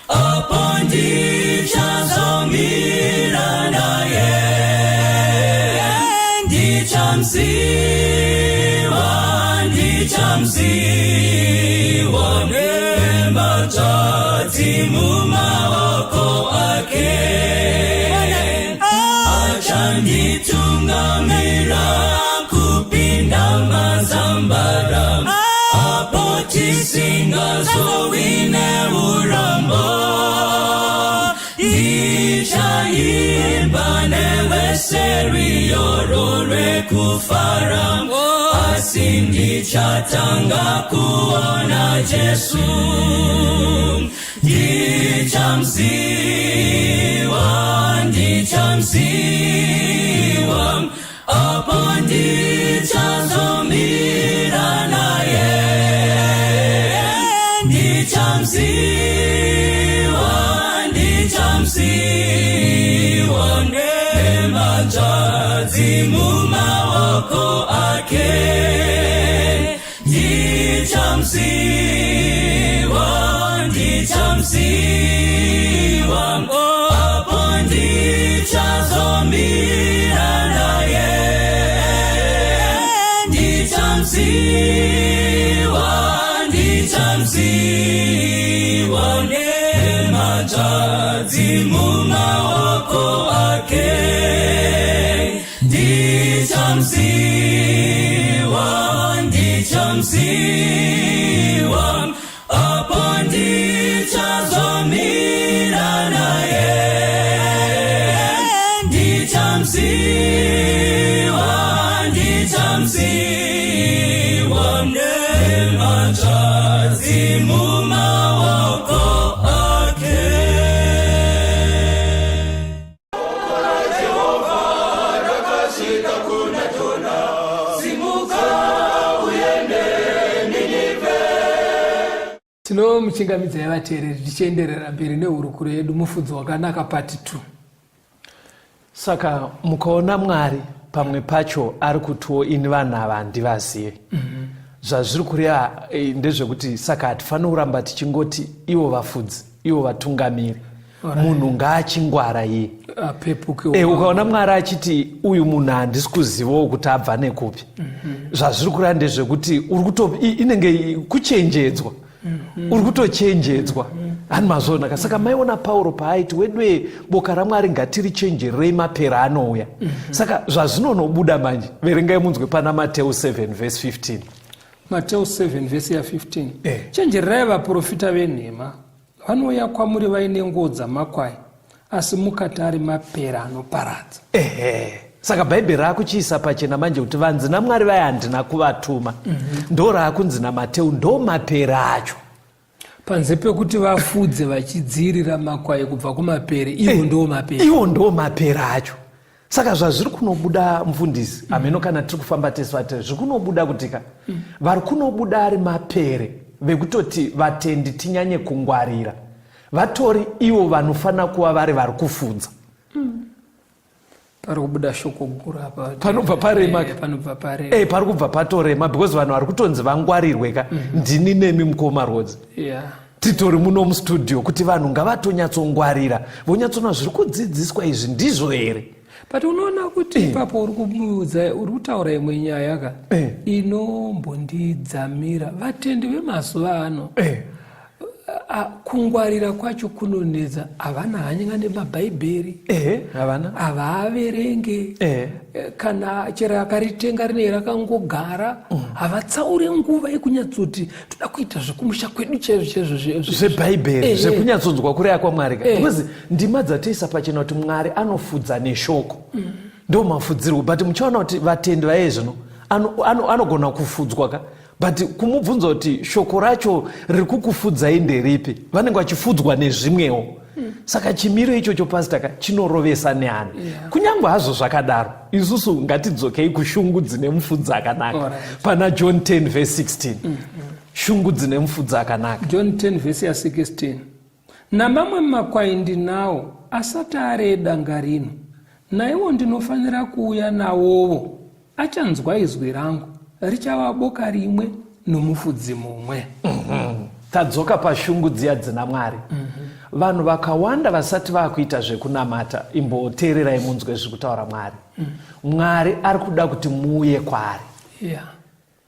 apo ndichazomira naye. Ndichamziwa, ndichamziwa, nemadzvadzi mumaoko ake. Achanditungamira kupinda mazambara, apo tisingazowi neurombo. Ndichaimba nevese rwiyo rwekufara, asi ndichatanga kuona Jesu. Ndichamziwa, ndichamziwa, apo ndichazomira naye. Ndichamziwa, ndichamziwa, nemadzvadzi mumaoko ake. Ndichamziwa, ndichamziwa, apo ndichazomira naye. Ndichamziwa, ndichamziwa, nemadzvadzi mumaoko ake. Ndichamziwa, ndichamziwa, apo ndichazomira naye. Ndichamziwa, ndichamziwa, nemadzvadzi mumaoko ake. Tinomuchingamidzai vateereri, tichienderera mberi nehurukuro yedu, Mufudzi Wakanaka Part 2. Saka mukaona Mwari pamwe pacho ari kutiwo, "Ini vanhu ava handivazive," zvazviri kureva ndezvekuti saka hatifaniri kuramba tichingoti ivo vafudzi, ivo vatungamiri. Munhu ngaachingwara iye. Apepuke. Ukaona Mwari achiti uyu munhu handisi kuzivawo kuti abva nekupi, zvazviri kureva ndezvekuti uri kuto inenge kuchenjedzwa, uri kutochenjedzwa. Hani mazvonaka? Saka maiona Pauro paaiti, "Wedwe, boka raMwari ngatirichenjererei, mapera anouya." Saka zvazvinonobuda manje, verengai munzwe pana Mateu 7 vhesi 15. Mateu 7 vhesi ya15. Eh. Chenjererai vaprofita venhema, vanouya kwamuri vaine nguo dzamakwai, asi mukati ari mapera anoparadza. Ehe, saka Bhaibheri raakuchiisa pachena manje kuti vanzi naMwari vaya, "Handina kuvatuma," ndo raakunzi naMateu ndo mapera acho. Panze pekuti vafudze vachidziirira makwai kubva kumapere, ivo ndo mapere. Iwo ndo mapera acho. Saka zvazviri kunobuda, mufundisi, hameno kana tiri kufamba tese vatiri, zviri kunobuda kuti ka vari kunobuda ari mapere vekutoti vatendi tinyanye kungwarira, vatori ivo vanofanira kuva vari vari kufudza. Pari kubuda shoko guru apa. Panobva parema. Panobva parema. Pari kubva patorema because vanhu vari kutonzi vangwarirwe ka ndini nemi, mukoma Rodzi, titori muno mustudio, kuti vanhu ngavatonyatsongwarira, vonyatsona zviri kudzidziswa izvi ndizvo here. But unoona kuti ipapo uri kumuudza, uri kutaura imwe nyaya ka inombondidzamira. Vatendi vemazuva ano, kungwarira kwacho kunonetsa. Havana hanya nemabhaibheri. Ehe, havana. Havaaverenge. Kana chero akaritenga rinei rakangogara. Havatsauri nguva yekunyatsoti toda kuita zvekumusha kwedu chaizvo chaizvo zvebhaibheri, zvekunyatsonzwa kureva kwaMwari ka. Because ndima dzatoisa pachena kuti Mwari anofudza neshoko, ndo mafudzirwo. But muchaona kuti vatendi vaiye zvino anogona kufudzwa ka, but kumubvunza kuti shoko racho riri kukufudzai nderipi, vanenge vachifudzwa nezvimwewo. Saka chimiro ichocho, pastor ka, chinorovesa neani. Kunyange hazvo zvakadaro, isusu ngatidzokei kushungu dzine mufudzi akanaka. Pana John 10 verse 16, shungu dzine mufudzi akanaka. John 10 vhesi ya16. Namamwe makwai ndinawo asati ari edanga rino, naiwo ndinofanira kuuya nawowo, achanzwa izwi rangu, richava boka rimwe nomufudzi mumwe. Tadzoka pashungu dziya dzina Mwari. Vanhu vakawanda vasati vakuita zvekunamata, imboteererai munzwe zviri kutaura Mwari. Mwari ari kuda kuti muuye kwaari.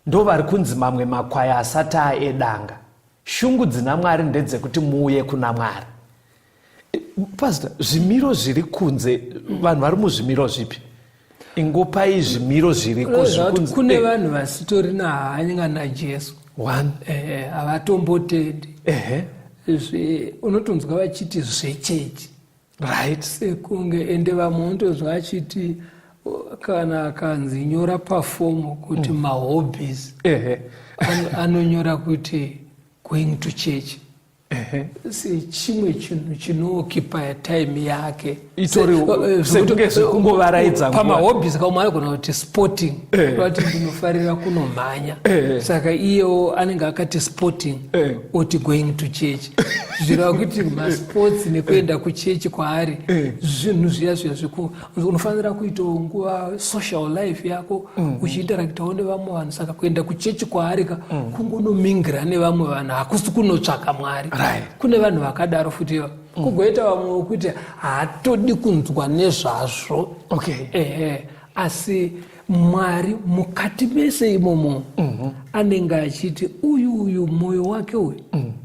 Ndo vari kunzi mamwe makwai asati aedanga. Shungu dzina Mwari ndedzekuti muuye kuna Mwari. Pastor, zvimiro zviri kunze, vanhu vari muzvimiro zvipi? Ingopai zvimiro zviriko zviri kunze. Kune vanhu vasitorina hanya naJesu. One. Havatombotendi. Unotonzwa vachiti zvechechi. Right. Sekunge ende vamwe unotonzwa achiti kana akanzi nyora pafomu kuti mahobbies. Anonyora kuti going to church. Sechimwe chinhu chinookipaya time yake. Itori sekunge zvekungovaraidza nguva. Pamahobbies kaumwe anogona kuti sporting. Kuti ndinofarira kunomhanya. Saka iyewo anenge akati sporting, oti going to church. Zvireva kuti masports nekuenda kuchechi kwaari zvinhu zviya zviya zveku unofanira kuitawo nguva social life yako, uchiinteractawo nevamwe vanhu. Saka kuenda kuchechi kwaari ka kungonomingira nevamwe vanhu, hakusi kunotsvaka Mwari. Kune vanhu vakadaro futi iva. Kugoita vamwe wekuti haatodi kunzwa nezvazvo. Asi Mwari mukati mese imomo anenge achiti uyu uyu mwoyo wake uyu,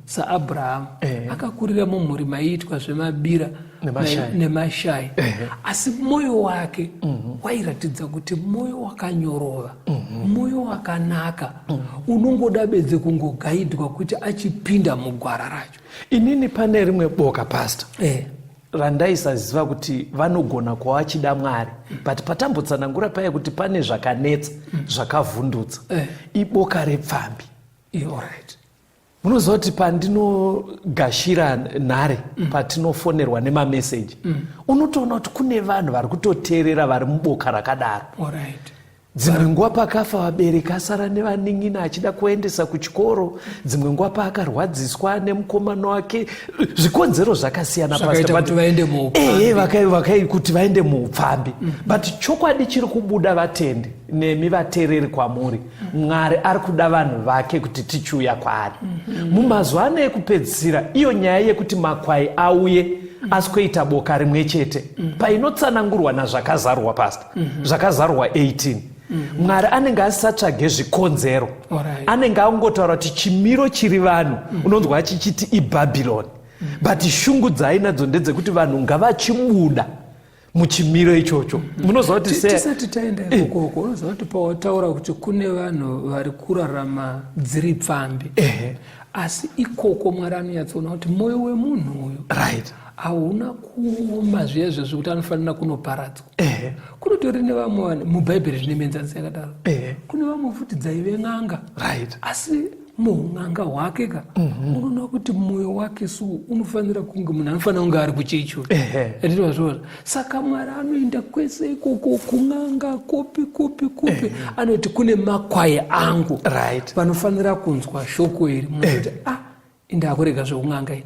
saAbrahamu akakurira mumhuri maiitwa zvemabira nemashai, asi mwoyo wake wairatidza kuti mwoyo wakanyorova, mwoyo wakanaka, unongoda bedzi kungogaidwa kuti achipinda mugwara racho. Inini pane rimwe boka, Pastor, randaisaziva kuti vanogona kuva vachida Mwari, but patambotsanangura paya kuti pane zvakanetsa, zvakavhundutsa, iboka repfambi. Munoziva kuti pandinogashira nhare, patinofonerwa nemameseji, unotoona kuti kune vanhu vari kutoteerera vari muboka rakadaro. Dzimwe nguva pakafa vabereki, asara nevanin'ina achida kuendesa kuchikoro. Dzimwe nguva paakarwadziswa nemukomana wake, zvikonzero zvakasiyana. Zvakaita kuti vaende muupfambi. Kuti vaende muupfambi. But chokwadi chiri kubuda, vatendi nemi vateereri, kwamuri, Mwari ari kuda vanhu vake kuti tichiuya kwaari mumazuva ano ekupedzisira. Iyo nyaya yekuti makwai auye asi kwoita boka rimwe chete, painotsanangurwa nazvakazarurwa, Pastor, Zvakazarurwa 18, Mwari anenge asisatsvage zvikonzero. Anenge angotaura kuti chimiro chiri vanhu, unonzwa chichiti iBhabhironi, but shungu dzaainadzo ndedzekuti vanhu ngavachibuda muchimiro ichocho. Munoziva kuti Tisati taenda ikokoko, unoziva kuti pawataura kuti kune vanhu vari kurarama dziri pfambi, asi ikoko Mwari anonyatsoona kuti mwoyo wemunhu uyu hauna kuoma zviya zviya zvekuti anofanira kunoparadzwa. Kunotori nevamwe vanhu muBhaibheri, zvine mienzaniso yakadaro. Kune vamwe futi dzaive n'anga, asi muun'anga hwake ka, unoona kuti mwoyo wake so unofanira kunge munhu anofanira kunge ari kuchechi. Ndinozviona. Saka Mwari anoenda kwese ikoko, kun'anga, kupi kupi kupi, anoti kune makwai angu vanofanira kunzwa shoko iri. Munoti, ah, indakurega zvekun'anga ini,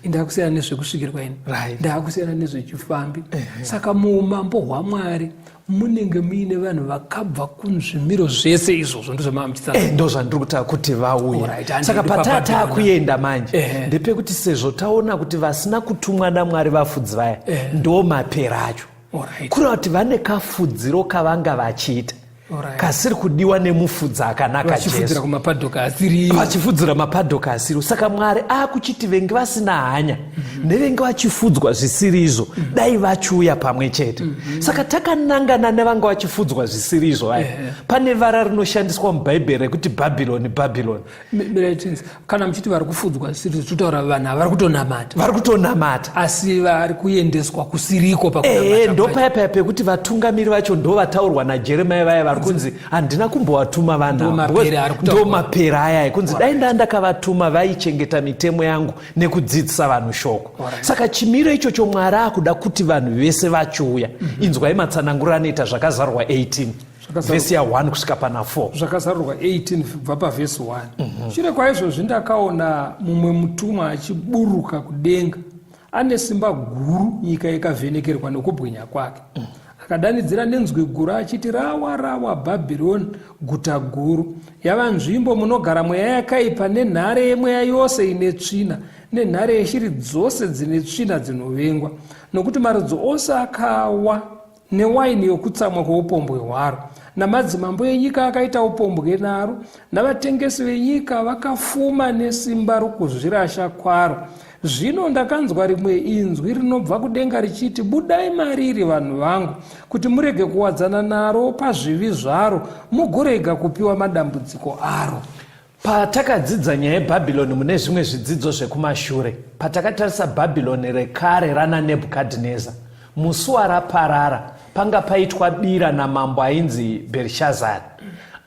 indakusiyana nezvekusvikirwa ini, ndakusiyana nezvechifambi. Saka muumambo hwaMwari munenge muine vanhu vakabva kuzvimiro zvese izvozvo, ndozvamava muchitsana. Ndo zvandiri kutaura kuti vauye. Saka handidi pataa kuenda manje ndepekuti sezvo taona kuti vasina kutumwa naMwari, vafudzi vaya, ndo mapera acho, kureva kuti vane kafudziro kavanga vachiita kasiri kudiwa nemufudzi akanaka. Vachifudzira Jesu. Kumapadhoka asiriyo. Vachifudzira mapadhoka asiriwo. Saka Mwari akuchiti venge vasina hanya nevenge vachifudzwa zvisiri izvo, dai vachiuya pamwe chete. Saka takanangana nevanga vachifudzwa zvisiri izvo vaya, pane vara rinoshandiswa muBhaibheri rekuti Bhabhironi, Bhabhironi. Mirai, kana muchiti vari kufudzwa zvisiri, totaura vanhu ava vari kutonamata. Vari kutonamata. Asi vari kuendeswa kusiriko. Ehe, ndo paya paya pekuti vatungamiri vacho ndo vataurwa naJeremia vaya vari kunzi handina kumbovatuma vanhu Ndo ava. mapere ari kutaurwa. Ndo mapere aya ekunzi dai ndaa ndakavatuma vaichengeta mitemo yangu nekudzidzisa vanhu shoko. Saka chimiro ichocho Mwari akuda kuti vanhu vese vachiuya. Inzwai matsananguro anoita Zvakazarurwa 18, vhesi ya1 kusvika pana 4. Zvakazarurwa 18 kubva pavhesi 1. Shure kwaizvozvi ndakaona mumwe mutumwa achiburuka kudenga. Ane simba guru, nyika ikavhenekerwa nokubwinya kwake. Akadanidzira nenzwi guru achiti, Rawa, rawa Bhabhironi, guta guru! Yava nzvimbo munogara mweya yakaipa nenhare yemweya yose ine tsvina, nenhare yeshiri dzose dzine tsvina dzinovengwa, nokuti marudzi ose akawa newaini yokutsamwa kwoupombwe hwaro, namadzimambo enyika akaita upombwe naro, navatengesi venyika vakafuma nesimba rokuzvirasha kwaro. Zvino ndakanzwa rimwe inzwi rinobva kudenga richiti, Budai mariri, vanhu vangu, kuti murege kuwadzana naro pazvivi zvaro, mugorega kupiwa madambudziko aro. Patakadzidza nyaya yeBhabhironi mune zvimwe zvidzidzo zvekumashure, patakatarisa Bhabhironi rekare rana Nebhukadhineza, musi waraparara panga paitwa bira namambo ainzi Bherishazari,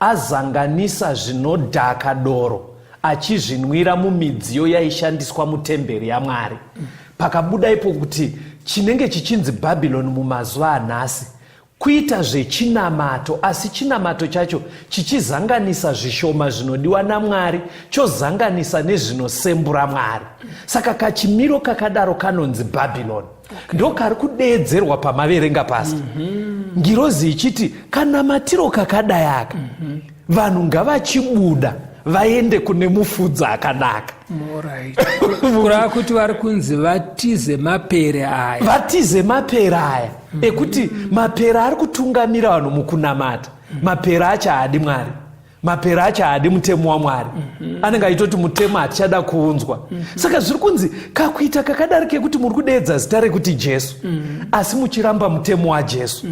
azanganisa zvinodhaka doro achizvinwira mumidziyo yaishandiswa mutemberi yaMwari. Pakabuda ipo kuti chinenge chichinzi Bhabhironi mumazuva anhasi Kuita zvechinamato asi chinamato chacho chichizanganisa zvishoma zvinodiwa naMwari chozanganisa nezvinosembura Mwari. Saka kachimiro kakadaro kanonzi Bhabhironi. Okay. Ndokari kudeedzerwa pamaverenga pasi. Ngirozi ichiti kanamatiro kakadai aka. Vanhu ngavachibuda vaende kune mufudzi akanaka. Kureva kuti vari kunzi vatize mapere aya, vatize mapere aya ekuti mapere ari kutungamira vanhu mukunamata. Mapere acho haadi Mwari, mapere acho haadi mutemo waMwari. Anenge achitoti mutemo hatichada kuunzwa. Saka zviri kunzi kakuita kakadari kekuti muri kudeedza zita rekuti Jesu, asi muchiramba mutemo waJesu.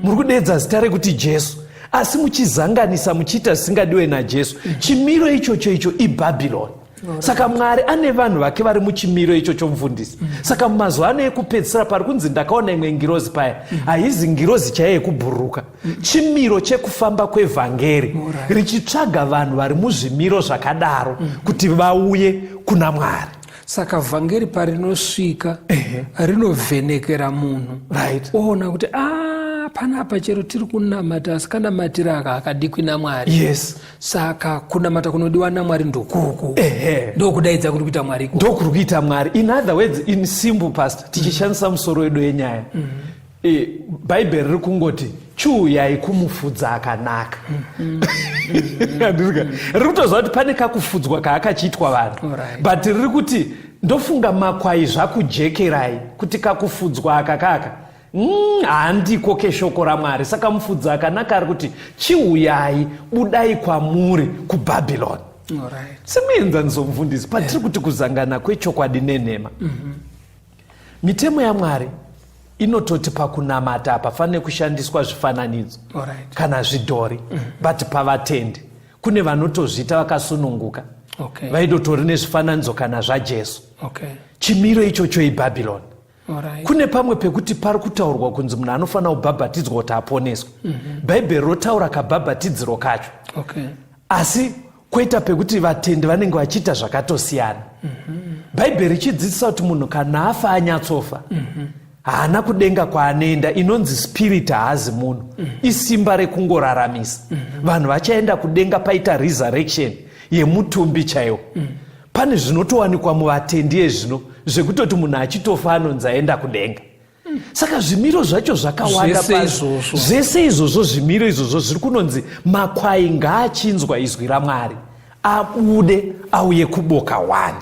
Muri kudeedza zita rekuti Jesu, asi muchizanganisa, muchiita zvisingadiwe naJesu. Chimiro ichocho icho iBhabhironi. Saka Mwari ane vanhu vake vari muchimiro ichocho, mufundisi. Saka mumazuva ano ekupedzisira pari kunzi ndakaona imwe ngirozi paya, haizi ngirozi chaiyo yekubhururuka, chimiro chekufamba kwevhangeri richitsvaga vanhu vari muzvimiro zvakadaro kuti vauye kuna Mwari. Saka vhangeri parinosvika rinovhenekera munhu, oona kuti a panapa chero tiri kunamata, asi kanamatira aka akadikwi naMwari. Saka kunamata kunodiwa naMwari ndokuku ndokudaidza kuri kuita Mwari iko. Ndokuri kuita Mwari. In other words, in simple, pastor, tichishandisa musoro wedu yenyaya, Bhaibheri riri kungoti chiuyai kumufudza akanaka. Riri kutoziva kuti pane kakufudzwa kaakachiitwa vanhu, but riri kuti ndofunga makwai zvakujekerai kuti kakufudzwa aka kaka handiko keshoko raMwari. Saka mufudzi akanaka ari kuti chiuyai, budai kwamuri kuBhabhironi. Semuenzaniso, mufundisi, patiri kuti kuzangana kwechokwadi nenhema, mitemo yaMwari inototi pakunamata hapafanire kushandiswa zvifananidzo kana zvidhori, but pavatendi kune vanotozviita vakasununguka, vaidotori nezvifananidzo kana zvaJesu. Chimiro ichocho iBhabhironi. Kune pamwe pekuti pari kutaurwa kunzi munhu anofanira kubhabhatidzwa kuti aponeswe. Bhaibheri rotaura kabhabhatidziro kacho, asi kwoita pekuti vatendi vanenge vachiita zvakatosiyana. Bhaibheri richidzidzisa kuti munhu kana afa anyatsofa, haana kudenga kwaanoenda, inonzi spirit, haazi munhu, isimba rekungoraramisa. Vanhu vachaenda kudenga paita resurrection yemutumbi chaiwo. Pane zvinotowanikwa muvatendi ezvino zvekutoti munhu achitofa anonzi aenda kudenga. Saka zvimiro zvacho zvakawanda. Zvese izvozvo, zvimiro izvozvo zviri kunonzi makwai ngaachinzwa izwi raMwari abude auye kuboka 1.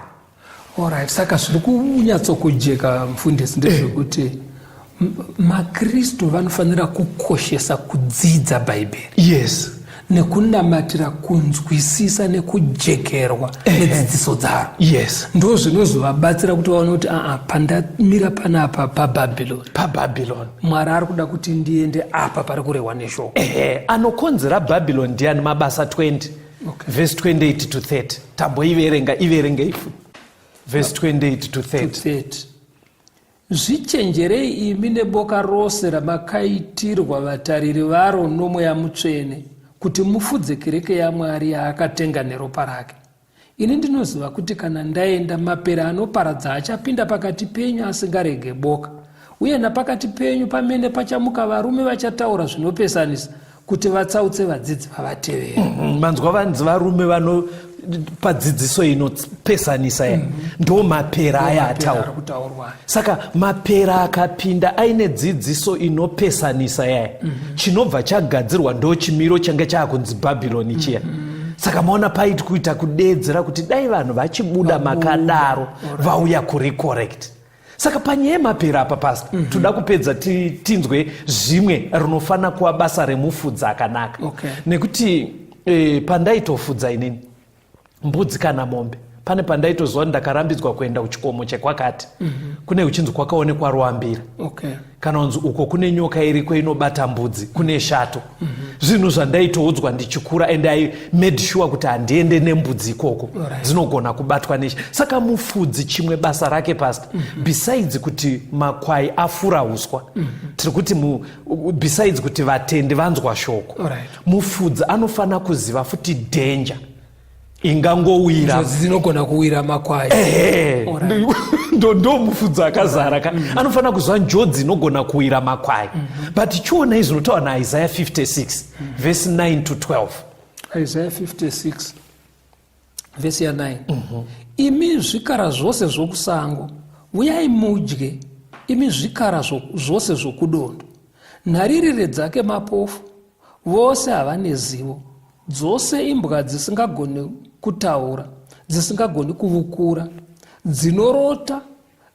Alright, saka zviri kunyatsokujeka, mufundisi, ndezvekuti maKristu vanofanira kukoshesa kudzidza Bhaibheri. Nekunamatira kunzwisisa nekujekerwa nedzidziso dzaro. Ndo zvinozovabatsira kuti vaone kuti aa, pandamira panapa paBhabhironi. PaBhabhironi. Mwari ari kuda kuti ndiende apa pari kurehwa neshoko. Ehe, anokonzera Bhabhironi ndiani? Mabasa 20 verse 28 to 30. Tamboiverenga, iverenge ifu. Verse 28 to 30. 30. Zvichenjerei imi neboka rose ramakaitirwa vatariri varo noMweya Mutsvene, kuti mufudze kereke yaMwari yaakatenga neropa rake. Ini ndinoziva kuti kana ndaenda, mapere anoparadza achapinda pakati penyu asingarege boka. Uye napakati penyu pamene pachamuka varume vachataura zvinopesanisa, kuti vatsautse vadzidzi vavatevera. Manzwa, vanzi varume vano padzidziso inopesanisa ya ndo mapera aya ataurwa. Saka mapera akapinda aine dzidziso inopesanisa yaya, chinobva chagadzirwa ndo chimiro change chaakunzi Bhabhironi chiya. Saka maona paiti kuita kudeedzera kuti dai vanhu vachibuda makadaro vauya kuri correct. Saka panyaya yemapera apa, Pastor, toda kupedza tinzwe zvimwe rinofanira kuva basa remufudzi akanaka. Nekuti pandaitofudza inini mbudzi kana mombe, pane pandaitoziva kuti ndakarambidzwa kuenda kuchikomo chekwakati, kune kuchinzi kwakaonekwa ruambira, kana kunzi uko kune nyoka iriko inobata mbudzi, kune shato. Zvinhu zvandaitoudzwa ndichikura, and I made sure kuti handiende nembudzi ikoko, dzinogona kubatwa nechi. Saka mufudzi chimwe basa rake, Pastor, besides kuti makwai afura uswa, tiri kuti besides kuti vatendi vanzwa shoko, mufudzi anofanira kuziva futi danger ingangowira. Njodzi dzinogona kuwira makwai. Ehe, ndo mufudzi akazara ka anofanira kuziva njodzi inogona kuwira makwai. But chionai zvinotaura naIsaiah 56 verse 9 to 12. Isaiah 56 vhesi ya9: "Imi zvikara zvose zvokusango, uyai mudye, imi zvikara zvose zvokudondo. Nharirire dzake mapofu, vose havane zivo. Dzose imbwa dzisingagoni kutaura, dzisingagoni kuvukura, dzinorota,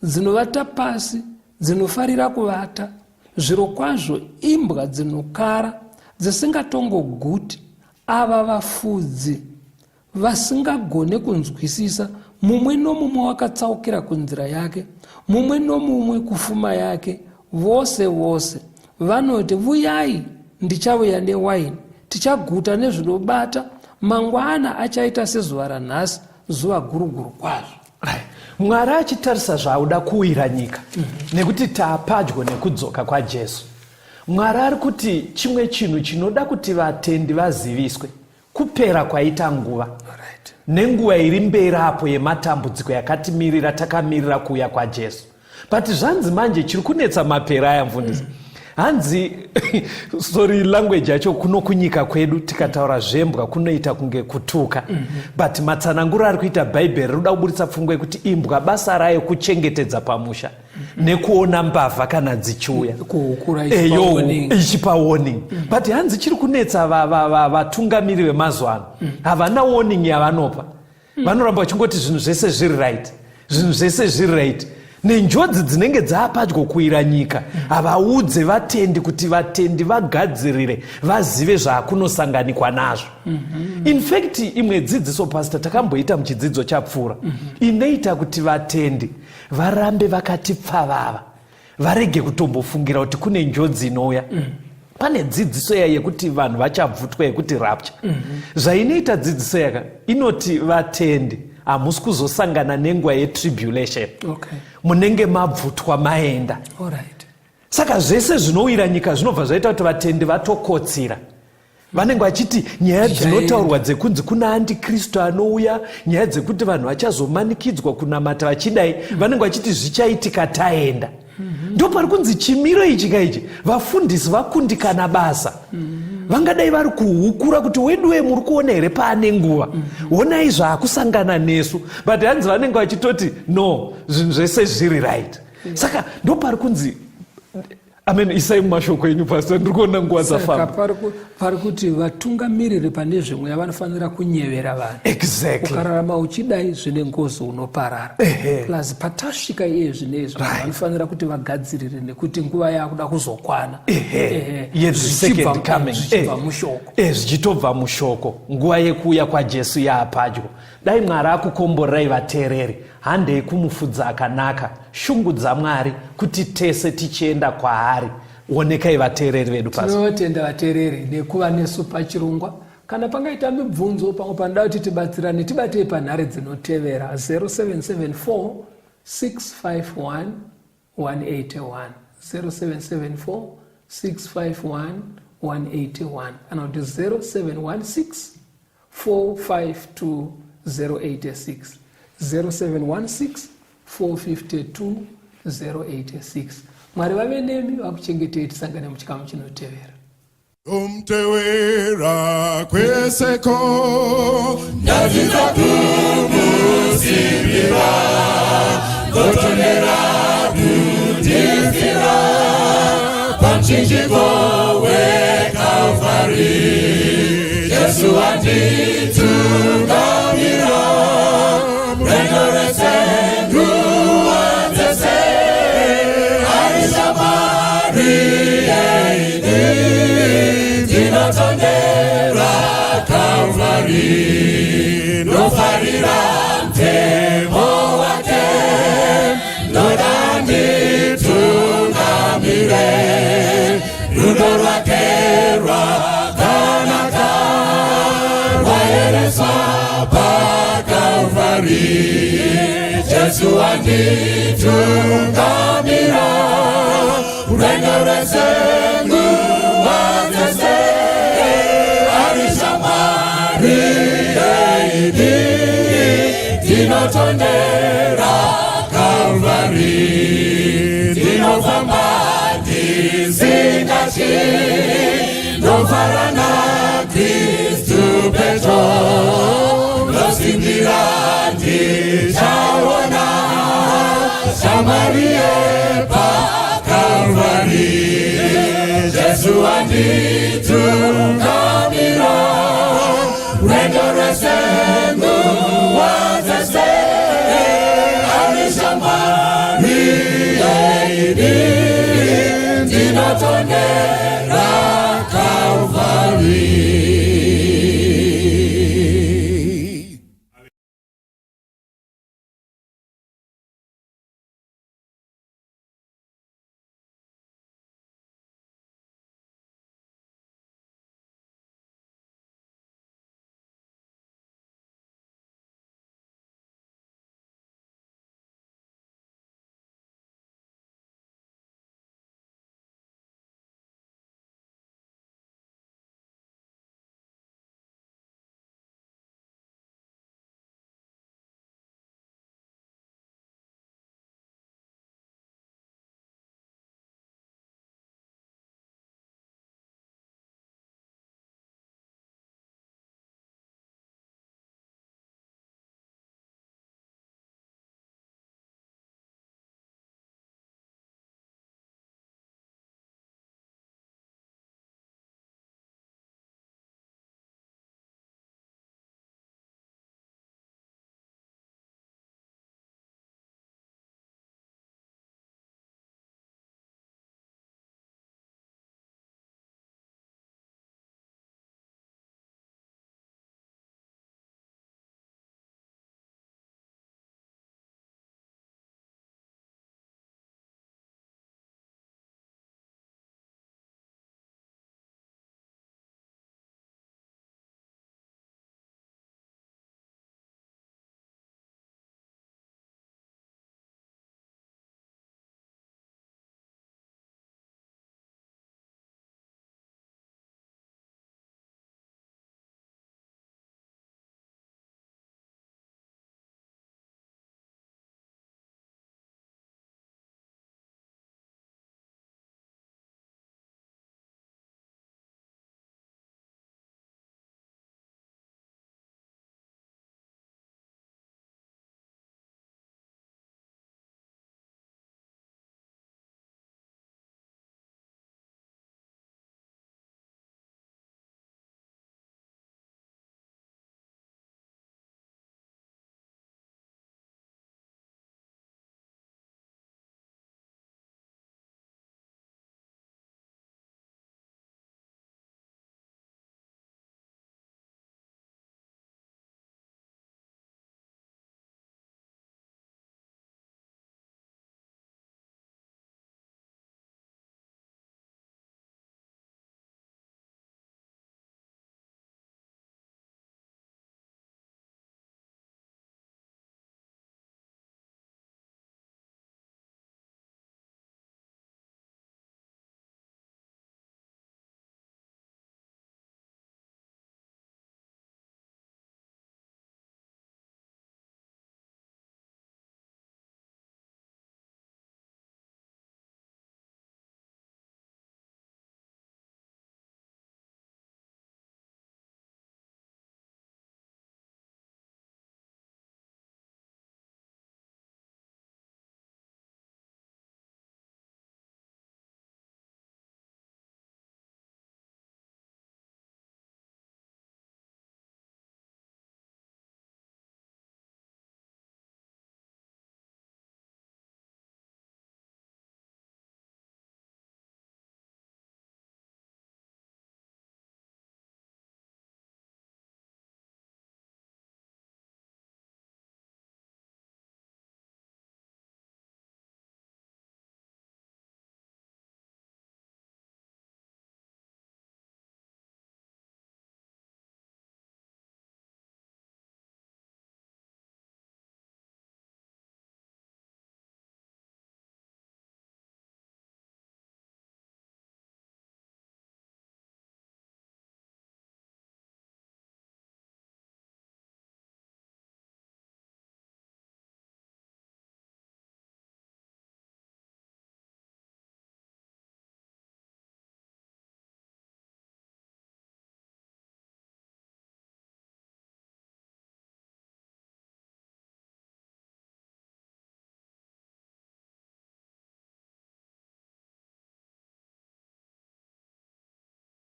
dzinovata pasi, dzinofarira kuvata. Zviro kwazvo imbwa dzinokara, dzisingatongoguti. Ava vafudzi vasingagone kunzwisisa, mumwe nomumwe wakatsaukira kunzira yake, mumwe nomumwe kufuma yake. Vose vose vanoti, 'Vuyai, ndichauya newaini, tichaguta nezvinobata. Mangwana achaita sezuva ranhasi, zuva guruguru kwazvo." Right. Mwari achitarisa zvauda kuwira nyika, nekuti taapadyo nekudzoka kwaJesu, Mwari ari kuti chimwe chinhu chinoda kuti vatendi vaziviswe kupera kwaita nguva nenguva iri mberi apo yematambudziko yakatimirira takamirira kuuya kwaJesu. But zvanzi manje chiri kunetsa mapera aya, mufundisi, hanzi, sorry, language yacho kuno kunyika kwedu tikataura zvembwa kunoita kunge kutuka, but matsananguro ari kuita Bhaibheri rinoda kuburitsa pfungwa yekuti imbwa basa rayo kuchengetedza pamusha nekuona mbavha kana dzichiuya. Kuhukura. Eyo, ichipa warning. But hanzi chiri kunetsa vatungamiri vemazuva ano, havana warning yavanopa. Vanoramba vachingoti zvinhu zvese zviri right, zvinhu zvese zviri right, nenjodzi dzinenge dzaapadyo kuwira nyika. Havaudze vatendi kuti vatendi vagadzirire, vazive zvaakunosanganikwa nazvo. In fact, imwe dzidziso, Pastor, takamboita muchidzidzo chapfuura inoita kuti vatendi varambe vakati pfavava, varege kutombofungira kuti kune njodzi inouya. Pane dzidziso iya yekuti vanhu vachabvutwa, yekuti rapture. Zvainoita dzidziso yaka inoti vatendi hamusi kuzosangana nenguva yetribulation, munenge mabvutwa maenda. Saka zvese zvinowira nyika zvinobva zvaita kuti vatendi vatokotsira. Vanenge vachiti nyaya dzinotaurwa dzekunzi kuna antikristu anouya, nyaya dzekuti vanhu vachazomanikidzwa kunamata vachidai, vanenge vachiti zvichaitika taenda. Ndo pari kunzi chimiro ichi kaichi vafundisi vakundikana basa. Vangadai vari kuhukura kuti weduwe, muri kuona here paane nguva? Honai zvaakusangana nesu. But hanzi vanenge vachitoti no, zvinhu zvese zviri right. Saka ndo pari kunzi, amen, isai mumashoko enyu, Pastor, ndiri kuona nguva Saka dzafamba. pari kuti vatungamiriri pane zvemweya vanofanira kunyevera vanhu. Ukararama uchidai zvine ngozi, unoparara. Plus patasvika iye zvinezvi, vanhu vanofanira kuti vagadzirire nekuti nguva yakuda kuzokwana. Ye the second coming. Zvichibva mushoko. Zvichitobva mushoko, nguva yekuuya kwaJesu yaapadyo. Dai Mwari akukomborerai vateereri. Handei kumufudzi akanaka, shungu dzaMwari kuti tese tichienda kwaari. Onekai vateereri vedu pasi. Tinotenda vateereri nekuva nesu pachirongwa. Kana pangaita mibvunzo, pamwe panoda kuti tibatsirane, tibatei panhare dzinotevera: 0774 651 181, 0774 651 181, kana kuti 0716 452 086, 0716 452 086. Mwari vave nemi, vakuchengetei. Tisangane muchikamu chinotevera. Ndomtewera kweseko ndadzidza kumusimbira ndotondera kundifira pamuchinjiko weKalvari. Jesu wanditungamira rwendo rwese, nguva dzese, ari shamwari yeidi. Ndinotondera Kalvari, ndofarira mutemo wake, ndoda nditungamire. Rudo rwake rwakanaka rwaereswa paKalvari. Jesu wanditungamira rwendo rwese, nguva dzese, ari shamwari yeidi. Ndinotondera Kalvari, ndinofamba ndisingatyi, ndofara naKristu pedyo, ndosimbira ndichaona shamwari yepaKalvari. Jesu wanditungamira rwendo rwese, nguva dzese, ari shamwari yeidi. Ndinotondera.